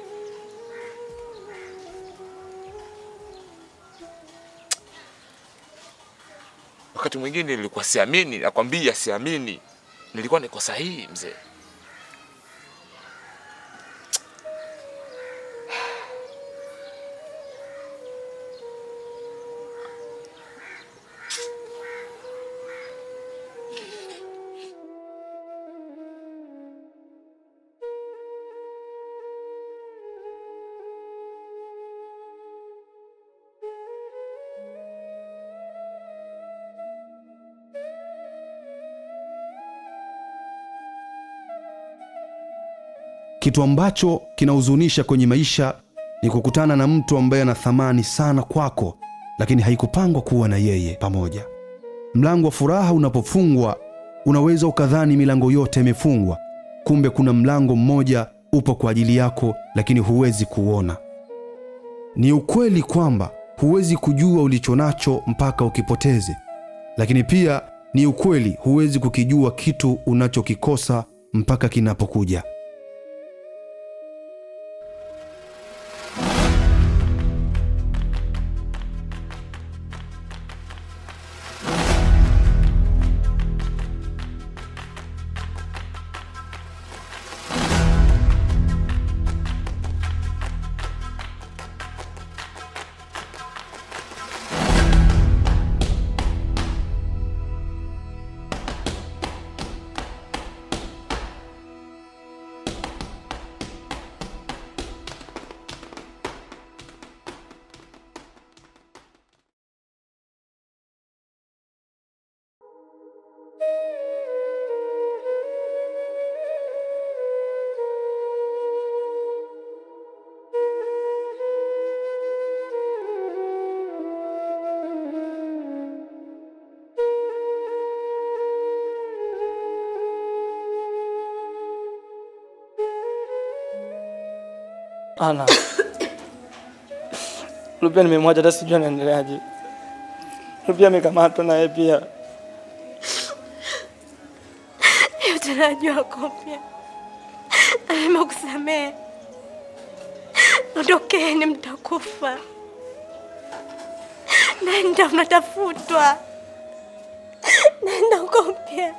Wakati mwingine nilikuwa siamini, nakwambia siamini. Nilikuwa niko sahihi mzee. Kitu ambacho kinahuzunisha kwenye maisha ni kukutana na mtu ambaye ana thamani sana kwako, lakini haikupangwa kuwa na yeye pamoja. Mlango wa furaha unapofungwa, unaweza ukadhani milango yote imefungwa. Kumbe kuna mlango mmoja upo kwa ajili yako, lakini huwezi kuona. Ni ukweli kwamba huwezi kujua ulichonacho mpaka ukipoteze. Lakini pia ni ukweli huwezi kukijua kitu unachokikosa mpaka kinapokuja. Ana. Rupia nimemwacha hata sijui anaendeleaje. Rupia amekamatwa na yeye pia. Yote najua Kopia. Nimekusamehe. Ondokeni mtakufa. Nenda mnatafutwa. Nenda Kopia.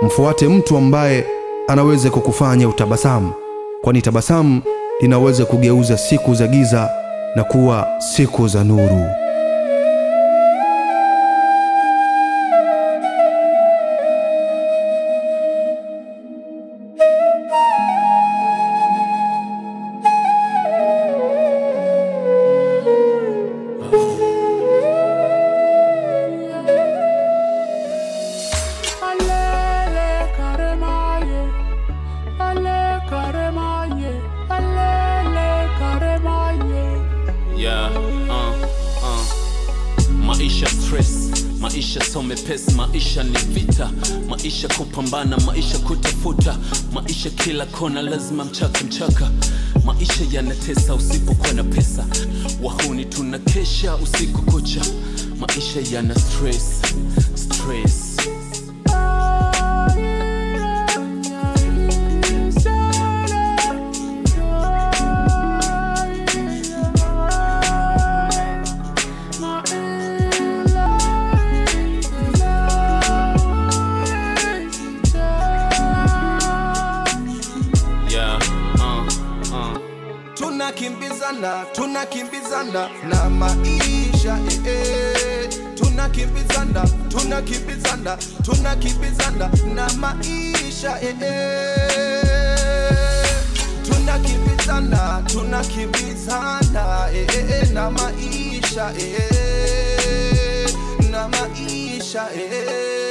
Mfuate mtu ambaye anaweza kukufanya utabasamu, kwani tabasamu linaweza kugeuza siku za giza na kuwa siku za nuru. Maisha stress, maisha so mepesi, maisha ni vita, maisha kupambana, maisha kutafuta, maisha kila kona lazima mchaka mchaka. Maisha yanatesa usipokuwa na pesa, wahuni tunakesha usiku kucha. Maisha yana stress, stress. Tunakimbizana, tunakimbizana na maisha. maisha eh, eh. Tunakimbizana, tunakimbizana, tunakimbizana na maisha eh, eh. Tunakimbizana, tunakimbizana eh, eh, eh, na maisha eh, eh. Na maisha eh.